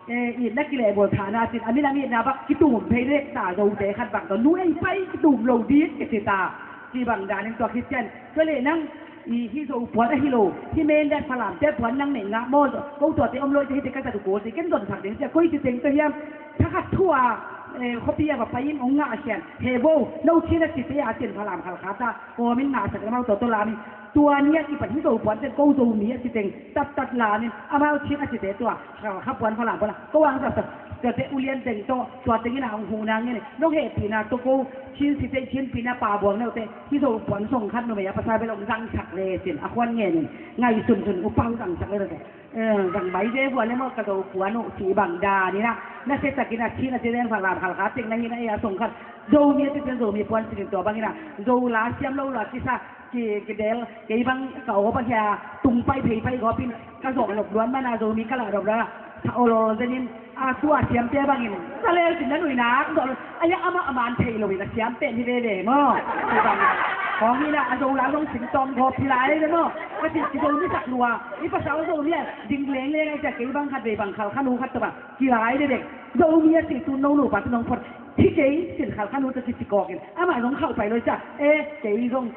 Eh, itna kilehbawl thahna cin, a minam itna bak kitum phei dek ta, Zote khat bak tawh, nu ei pai kitum lo ding kici ta. Ci bang danin tua Khristian, tua leh nang, i, hih Zo puan ahi lo, hih Mende Falamte puan nang neih ngah maw, ko tuate om lo, hihte ka zat uh ko ci, ken zonsak ding cia, koi ci teng tua hiam, thakhat thu a, Eh, khuapi a va pai in hong ngahkhia in, he bo, no Chin a cite a cin Falam Khalkha ta kawm in ngahsak in amau tawh tawh lam in, tua ni a kipan hih Zo puan teng ko Zomi a ci teng tattat lam in amau Chin a cite tua Khalkha puan Falam puan a ko ang sa sa. Tuate ulian teng tawh tua teng in a hong hu nang in, nong hehpihna tawh ko Chin cite Chin pihna pa buang neute hih Zo puan song khat numei a pasal bel hong zangsak le cin a khuan ngen in ngaihsunsun upa hong zangsak le te. Eh, zang mai ve vua le maw ka Zo puan uh cih bang dan in a, na se takin a Chin a ci den Falam Khalkha teng na hi na, eh, a song khat Zomi a ci den Zomi puan ci den tua bang in a, Zo la siam lo la kisa ki, kidel, kei bang ka aw bang hia tung pai phei pai gawp in ka zawh lop luan man a Zomi ka lah lop luan a, tha aw law zen in, a tua siamte bangin ka lel cin na nuihnak zawh luan. Ahi a amah a man thei lo in a siam pen hi veve maw? Tua bang khawng hi na a Zo la zong sing tawm gawp hi lai ve maw? Ka cih ki Zomi sak lua. I pasal Zomi a ding lengleng a i cia kei bang khat vei bang Khalkha nu khat tawh bang kilai dekdek. Zomi a cih tu no nupa tu nong phot hi kei cin Khalkha nu tawh kici kawk in amah zong khauh pai lo i cia. Eh, kei zong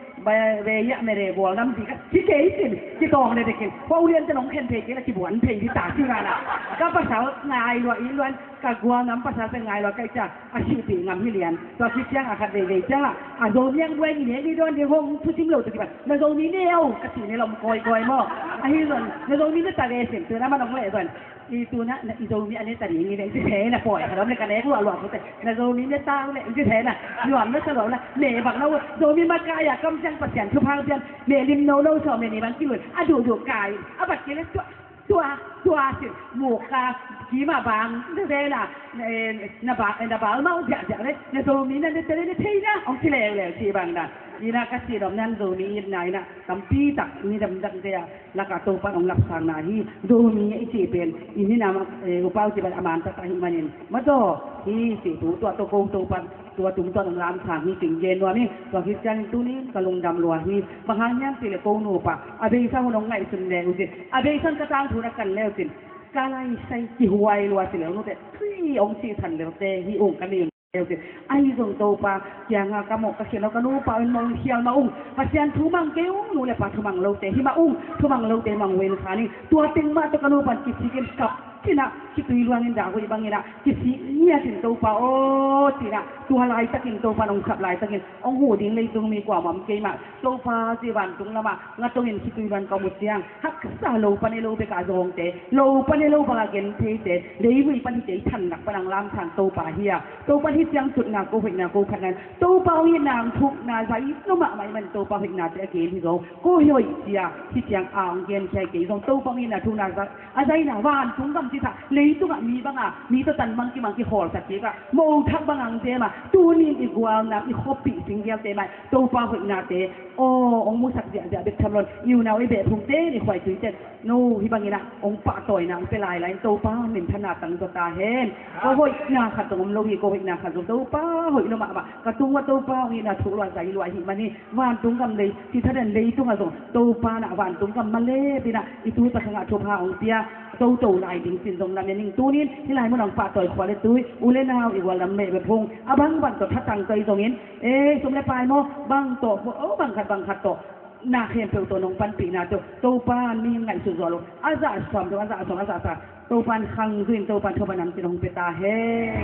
vei ah mere bual nam zi ka hi kei cin kitawng dekdek in. Hua ulian te nong khen thei kei la kibuan thei hi ta ci ngan a. Ka pasal ngai lua i luan ka gual ngam pasal pen ngai lua ka i cia. A sihpih ngam hi lian. Tua khit ciang a khat veivei ciang a, a Zomi ang buai ni ne ni dawn ding hong thusim lo ta kipan na Zomi ne au ka cih ne lom kawikawi maw? Ahi zon na Zomi ne ta ve sim tu na man hong leh zon. I tu na, na i Zomi a ne ta ding i ne ci se na pawi kha lom le ka nek luahluah tu te na Zomi ne ta le ci se na nuam na sa luah na ne bang na Zomi ma ka ya kam ciang Pasian thupha pian ne lim no no sawm le ni bang kilun a duhduh kai a bat kei le tua Tua, tua sin, muka, kima bang, na vena, eh, na ba, na bal mau, dia, dia, le, na Zomi na, na tele, na theina, ong ci leuleu, ci bang na. Ina ka ci dom nan Zomi in na, ina, tampi tak, ni dam dam dia, laka Topa ong lapsang na hi, Zomi i ci pen, ini nama, eh, upau ci ban aman ta ta hi manin. Mato, hi, ci tu, tua to ko Topa, tua tung tua nong lam sang hi, ting gen nuam hi, tua Khristian tunin, ka lungdam lua hi, bang hang hiam ci le ko nupa, a beisa hun ong ngaihsun le, u ci, a beisan ka tangthu na kan leu cin, ka laisai kihuai lua ci leu nute, tui ong ci than leu te hi ung ka ning leu cin. Ahi zong Topa kianga ka mawh ka khial lo ka nupa in mawh khial mah ung. Pasian thumang kei ung, nu le pa thumang lote hi mah ung, thumang lote mang wen khaning. Tua teng mah tawh ka nupa in kisikin kap cinah kitui luangin dah huih banginah kisik ngiatin Topa aw cinah tua laitakin Topa in ong khap laitakin ong huh ding leitung mi kuamah om kei mah. Topa ci vantung lamah ngatongin khitui luan ka mu ciang haksa lo pan e lo bekah zawngte, lo pan e lo bangah gentheite, leivui pan hi kei thannak pan ang lamsang Topa hi a. Topa hi ciang tutna ko hoihna ko phatna in Topa hong itna ang thukna zai lo mahmah i man Topa hoihnate a gen hi zo. Ko hi hoih cia hi ciang a hong genkhia hi kei zong Topa hong itna thukna zai a zaina vantung gam citha leitungah mi banga mi tawh tan mang kimang kihawlsak kikah mothak bang ang zema tunin i gualnam i khuapih singgialte mai Topa hoihnate aw ong musak ziahziah bek tham lon i unau i behphungte ni khuaituite no hi banginah ong pahtawina ong pia lailai in Topa minthanna tang zaw ta hen. Ko hoihna khat zong om lo hi ko hoihna khat zong Topa hoih lo mahmah ka tung ua Topa hong itna thuk lua zai lua hi mani vantung gam lei citha den leitungah zong Topa nah vantung gam malep inah i tu takhangah thupha hong pia toto lai ding cin zong lamen ing tunin hih lai munah hong pahtawi khua le tui u le nau i gualnam meh bek phung a bangbang tawh thatang tawi zongin e sum le pai maw bang tawh aw bang khat bang khat tawh na khempeuh tawh nong panpihna tawh Topa mi ngaihsut zual uh a zah suam dong a zah suam a zah sa Topa in khang zuin Topa in thupha nam cin hong pia ta hen.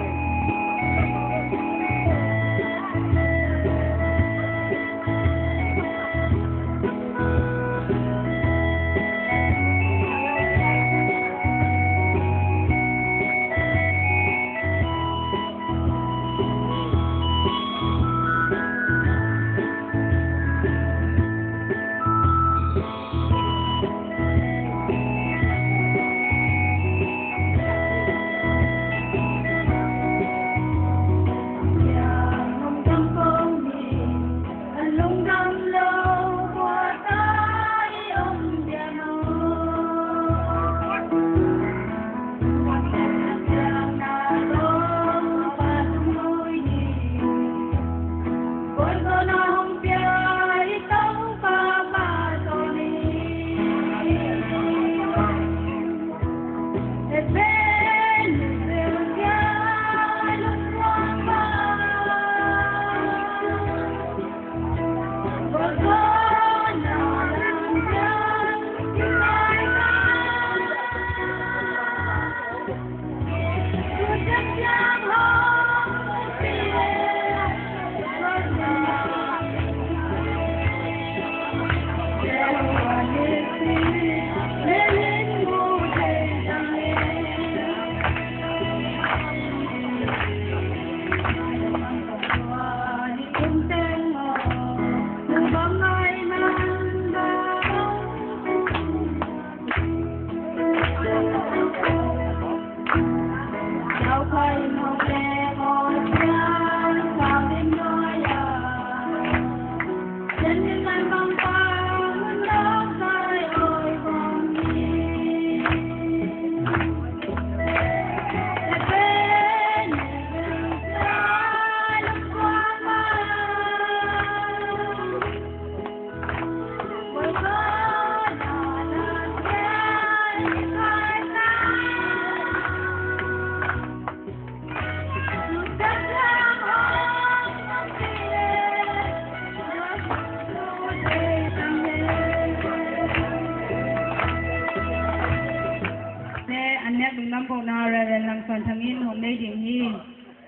Te an nek lungdam kohna Reverend Lam Suan Thang in hong nei ding hi.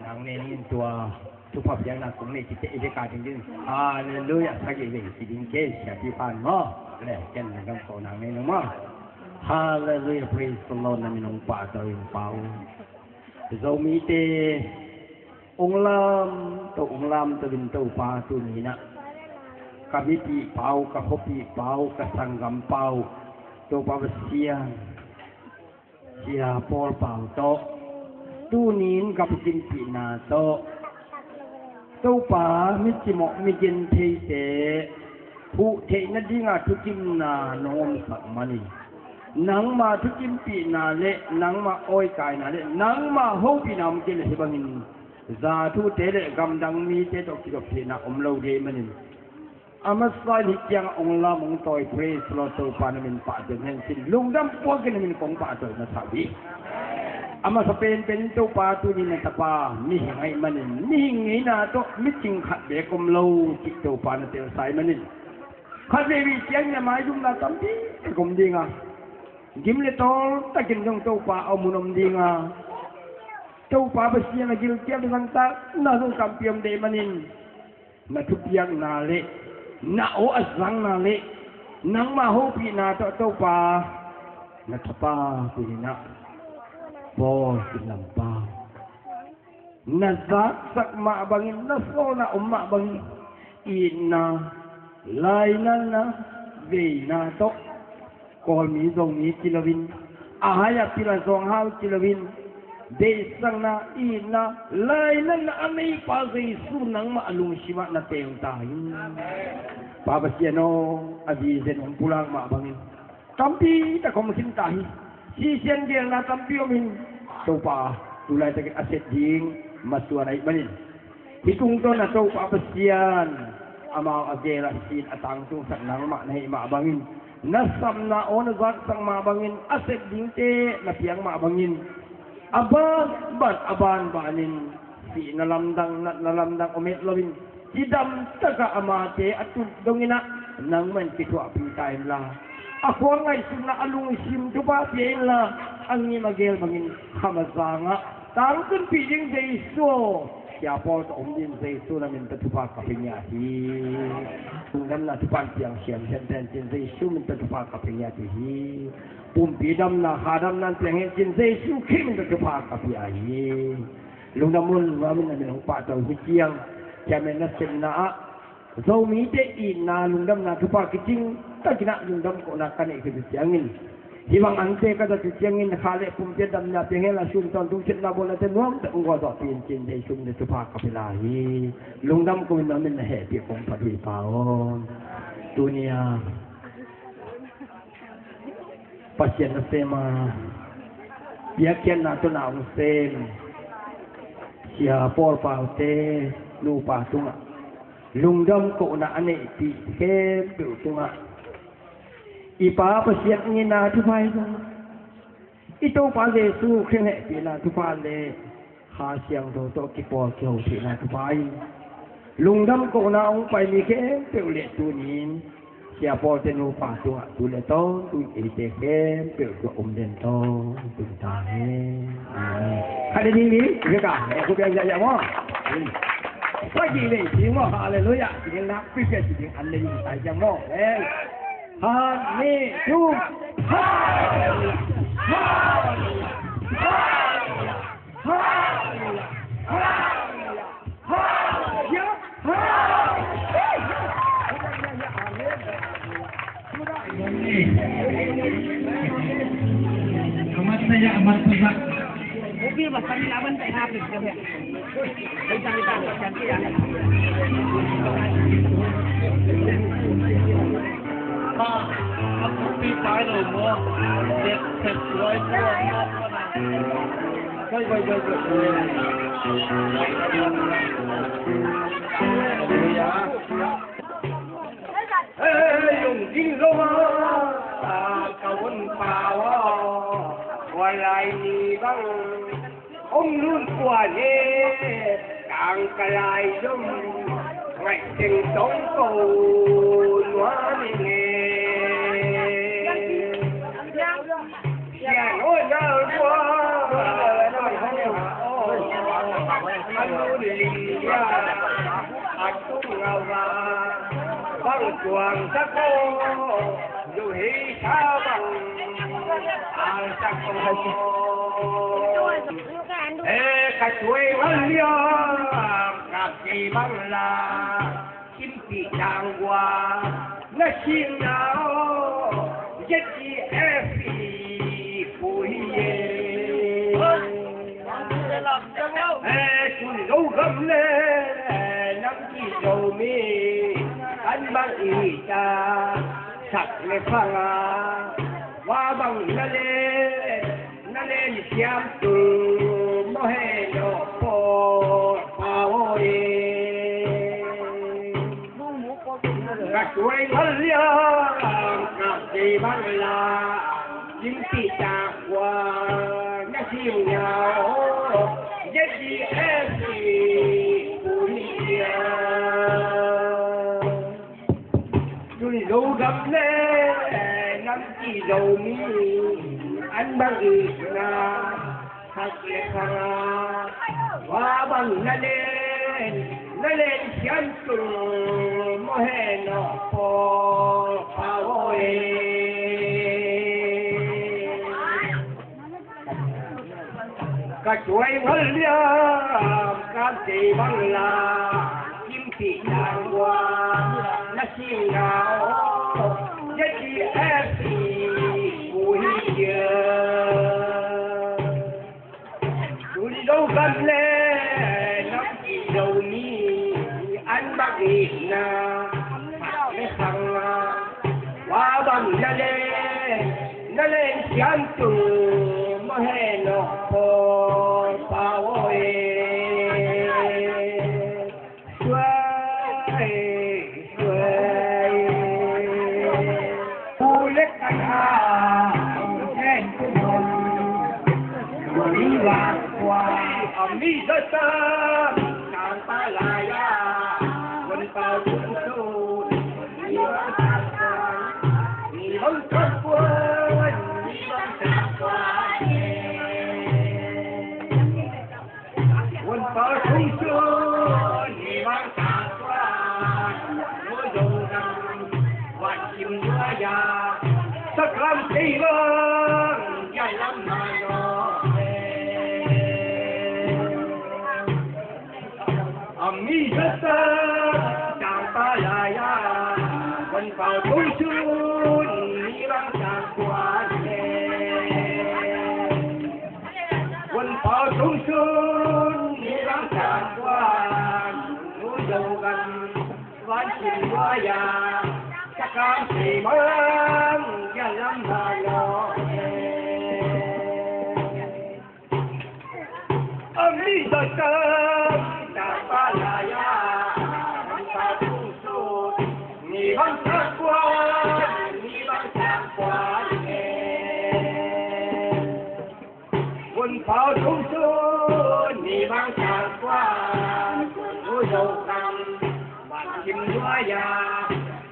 Nang ne ning in tua thupha piakna kong nei cihte i vek a ding ding. Halleluiah. Sagih vei ci ding kei siapi pan maw. Le ken lungdam kohna nei nung maw. Halleluiah. Praise the Lord. Na min hong pahtawi in pau. Zomite ong lamto ong lamto in Topa tuni-in ah ka mipih pau, ka khuapih pau, ka sanggam pau, Topa Pasian, Sia Paul Pau tawh tuni-in ka kimpihna tawh Topa micimawh migentheite huh theih nadinga thukimna nong omsak manin nangma thukimpihna le nangma awikaina le nangma hopihna om kei le hih bangin za thute le gamdang mite tawh kizop theihna om lo ding ahih manin a masa in hih ciangah ong lam ong tawi, praise Lord, Topa na min pahtawi hen cin lungdam puakin na min kong pahtawi masa uh hi. A masa penpen in Topa tuni na tapa mihing ahih manin mihing ngeina tawh micing khat beek om lo cih Topa na telsa ahih manin khat veivei ciangin a maizumna tampi tak om ding a, gim le tawl takin zong Topa a om hun om ding a, Topa Pasian a gilkial le zangtakna zong tampi om ding ahih manin na thupiakna le na aw a zakna le nangma hopihna tawh Topa na tapa tuni-in ah Paul Kim Lam Pau na zaksak mah bangin, na sawlna om mah bangin, itna, lainatna, veina tawh Kawlmi Zomi ci loin, a hai a pil a zawng hau ci loin, deihsakna, itna, lainatna a neipa Jesu nangmah a lungsimah na teng ta hi. Pa Pasian aw, a vision hong pulak mah bangin tampi tak hong khin ta hi. Sisian gelna tampi om in, Topa tu laitakin a sep ding masuan ahih manin hih tungtawn a Topa Pasian amau a gel a sin a tangtungsak nangmah na hih mah bangin, na sapna aw na zaksak mah bangin, a sep dingte na piak mah bangin, a banban a banbanin sihna lamdang, natna lamdang om het loin, cidam takah amate a tut dongin ah nangmah in kithuahpih ta inla, a khual ngaihsutna a lungsim thupha pia inla, a ngim a gel bangin kham a zangah tangtunpih ding Jesu aw, Sia Paul tawh om ding Jesu na min tawh thupha ka pia ngiat hi. Lungdamna thupha piang siam hen ten cin Jesu min tawh thupha ka pia ngiat hi. Pumpi damna, kha damna piang hen cin Jesu Khrih min tawh thupha ka pia hi. Lungdam un, lungdam un, na min hong pahtawi hi ciang. Ciamen na sepna ah Zomite itna lungdamna thupha kicing takin ah lungdam kohna ka neih khit uh ciangin, hih bang ante ka zat uh ciangin kha le pumpi a damna piang hen la, sun tawntung sepna bawlnate nuam tak hong gualzawhpih in cin Jesu min tawh thupha ka pia lai hi. Lungdam ko in, na min na hehpih kong phat uh hi Pa aw. Tuni a Pasian nasem a piakkhiatna tawh na hong sem Sia Paul Paute nupa tungah lungdam kohna a neihpih khempeuh tungah i Pa Pasian itna thupha hi zong, i Topa Jesu Khrih hehpihna thupha le Kha Siangtho tawh kipawl kiho theihna thupha in lungdam kohna hong pai mi khempeuh le tuni-in Sia Paul te nupa tungah tu le tawntung eite khempeuh tungah um den tawntung ta hen. Amen. Khat le ding ni, i vek a, e, khu piang zia zia maw. Sagih le ding maw, halleluiah. Ding nak pi pi ding an le ding tai zia maw. Amen. Khat, nih, thum. Halleluiah. Halleluiah. Halleluiah. Halleluiah. Halleluiah. Halleluiah. Amen. Amat saya, amat saya. Hei, lungding lo a, ka hun pau a, tua lai ni bang hong lun kua ne, tang ka lai zong ngaih teng tong ko nuam ing e. Sian aw nal bua, a lun lim dia, a tung ngau va, bang tuang sak aw, lu hei sa bang, al sak aw. E ka tuai ngal liang, ka kei bang la. Kimpi tang gua na sing na aw, Z D F i pui e. E, tun lo gam le nam ki Zomi an bang i ta sak le fang a, wa bang na le na len siam tung mo he no po pa o e. Ka tuai ngal liang, ka kei bang la, lim ti ta kua na sing na aw, Z D F i pui e. Tun Zogam le nam ki Zomi an bang itna sak le khang a, wa bang na len na len siam tung mo he no po pa o e. Ka tuai ngal liam, ka tei bang la, kimpi tang gua na sing na aw, Z D F i pui e. Tun Zogam le nam ki Zomi an bang itna sak le khang a, wa bang na len na len siam tung mo he no po pa o e. Suai, suai. Pu le kan ha, ken pu nom. Pu ni wa kwa. A mi za sa, kan pa la ya. Wan pa tu tu. Ni wa sa kwa. Ni wa sa kwa. Ni wa sa kwa. Wan pa sung sun ni bang sa tua, nu zong nam wan kim dua ya, sa kam sei bang ya lam ma no. A mi sa sa tang pa la ya, wan pa sung sun ni bang sa tua ne. Wan pa sung sun ni bang sa tua, nu Zogam wan kim dua ya, sa kam sei bang ya lam ma no. A mi sa sa tang pa la ya, wan pa sung sun ni bang sa tua, ni bang sa tua ne. Wan pa sung sun ni bang sa tua, nu Zogam wan kim dua ya,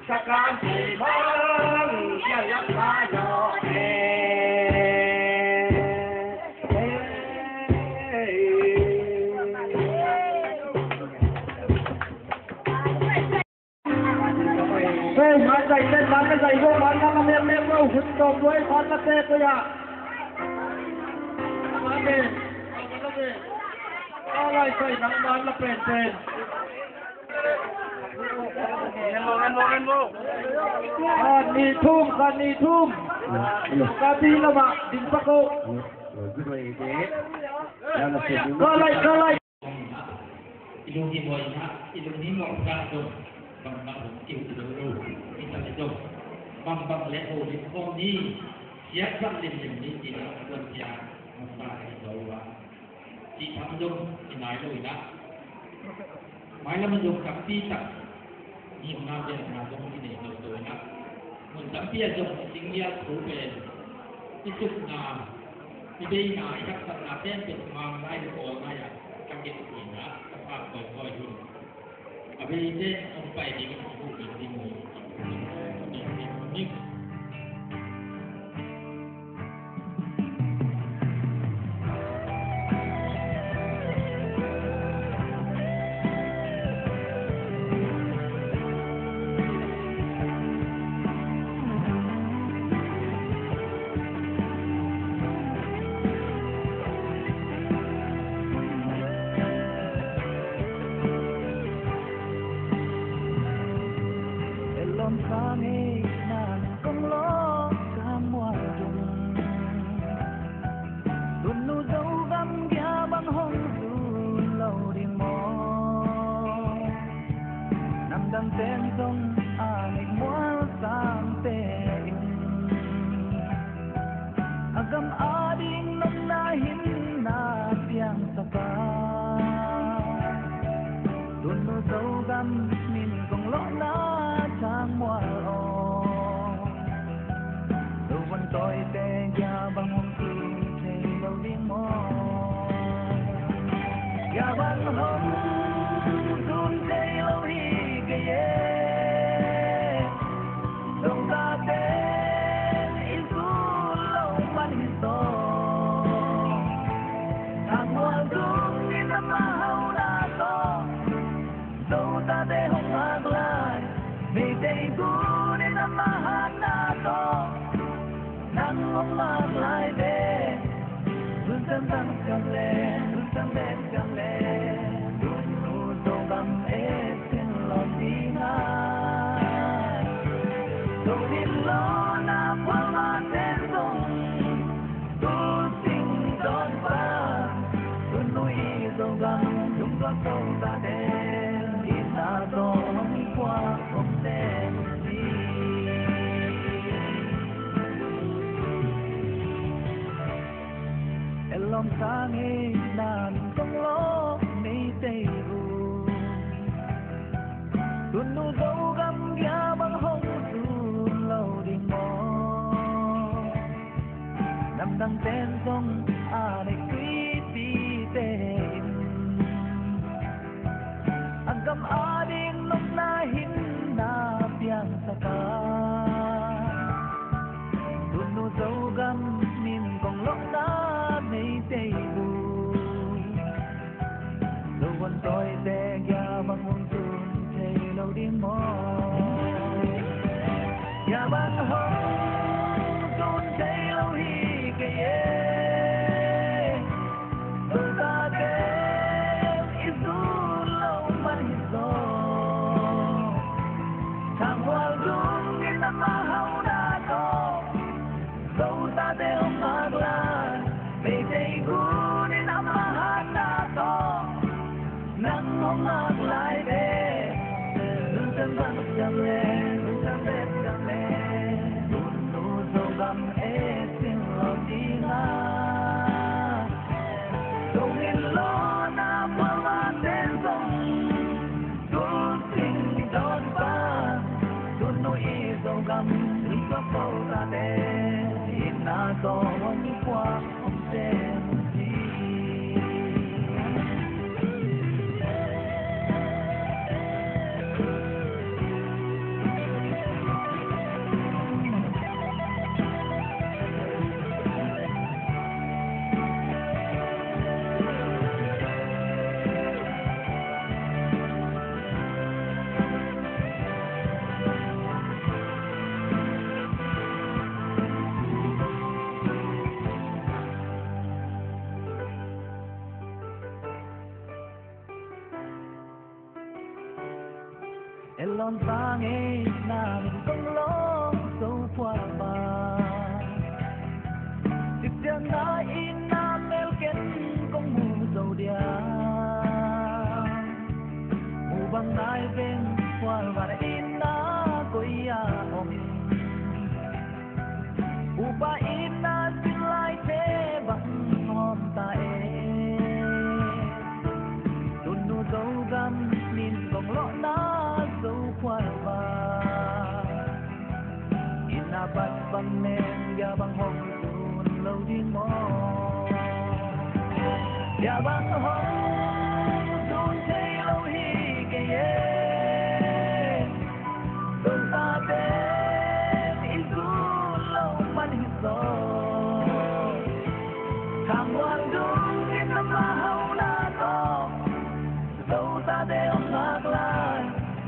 sa kam sei bang ya lam ma no e. Hei, man zai ten, man na zai go, man na na mem mem go, hun tawm duai, man na te ko ya. Man ne, man na te. Alai sai nang man na pen pen. Khat nih thum, khat nih thum. Ka pi lamah ding pak o. Ka lai, ka lai. I lung hi maw, i lung hi maw, ka zong bang bang hong kiu lo lo. I ta le zong bang bang le ho lim khawm ni. Siat bang lim lim ni, ti na kuan tia masa ka i zo a. Cih tham zong i nai lo i na. Mailam a zong tampi tak ngimna biakna zong i nei toto in ah, mun tampi ah zong i singgial thu pen i tukna, i beina, i haksatna penpen mang lai, i pawl lai ah ka gen in ah ka phak kawikawi hi. A beite hong pai ding in ah hong ding ding uh hi. Elom sang e nan kong lo ka mual dung. Tunu Zogam gia bang hong zun lo ding maw? Namdang ten zong a nek mual sangte in a gam ading nopna hinna piangsak a, tunu Zogam min kong lohna thang mual aw. Lo van tawite gia bang hong tun thei lo ding maw? Gia bang hong tun thei lo hi kei e. Zong tate i zun lo man hi zaw. Thang mual dung in a mahau na zaw. Zo tate hong ngak lai, Meitei gun in a mahatna tawh nang hong ngak lai ve. Tun sang sang siam le, tun sang le siam le, tun nu Zogam e sin lo ding a. Zo nin lo na pual ma ten zong tu sing dawn pa, tun nu i Zogam lungdam to ta den, i na to hong i kua hong ten si. Elom sang e nan kong lo Meitei u. Tunu Zogam gia bang hong zun lo ding maw? Namdang ten zong a nek tuipite in a gam ading nopna hinna piangsak a, tunu Zogam min kong lohna Meitei u. Lo van tawite gia bang hong tun thei lo ding maw? Gia bang hong tun thei lo hi kei e. Zo tate i zun lo man hi zaw. Thang mual dung in a mahau na tawh Zo tate hong ngak lai, Meitei gun in a mahatna tawh nang hong ngak lai ve. Tun sang sang siam le, tun sang le siam le, tun nu Zogam e sin lo ding a. Zo nin lo na pual ma ten zong tu sing dawn pa, tun nu i Zogam i tua ko ta te, i na to hong i kua hong ten si. Elom sang e nan kong lo Zo pua pa. Sip ciang a i na mel ken kong mu bang hong zun lo ding maw? Bia bang hong zun thei lo hi kei e. Zon tate i zun lo man hi zaw. Khang muan dung in a mahau na tawh Zo tate hong ngak lai,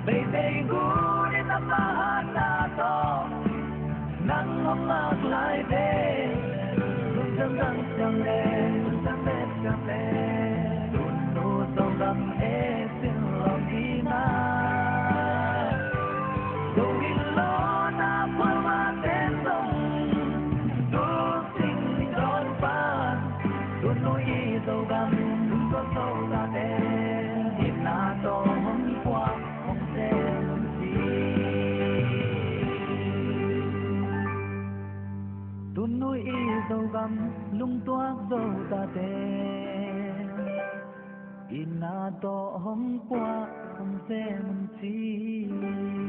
Meitei gun in a mahatna tawh nang hong ngak lai ve. Lungtang dang siang le, lungtang le siang le, Tunnu Zogam e sin lawm hi na. Zo in lawna pualmate zong, Zo sing dawn pan, Tunnu i Zogam lungtuak Zo tate, inn a tawh hong puak hong sem un ci. Tunnu i Zogam lungtuak Zo tate, inn a tawh hong puak hong sem un ci.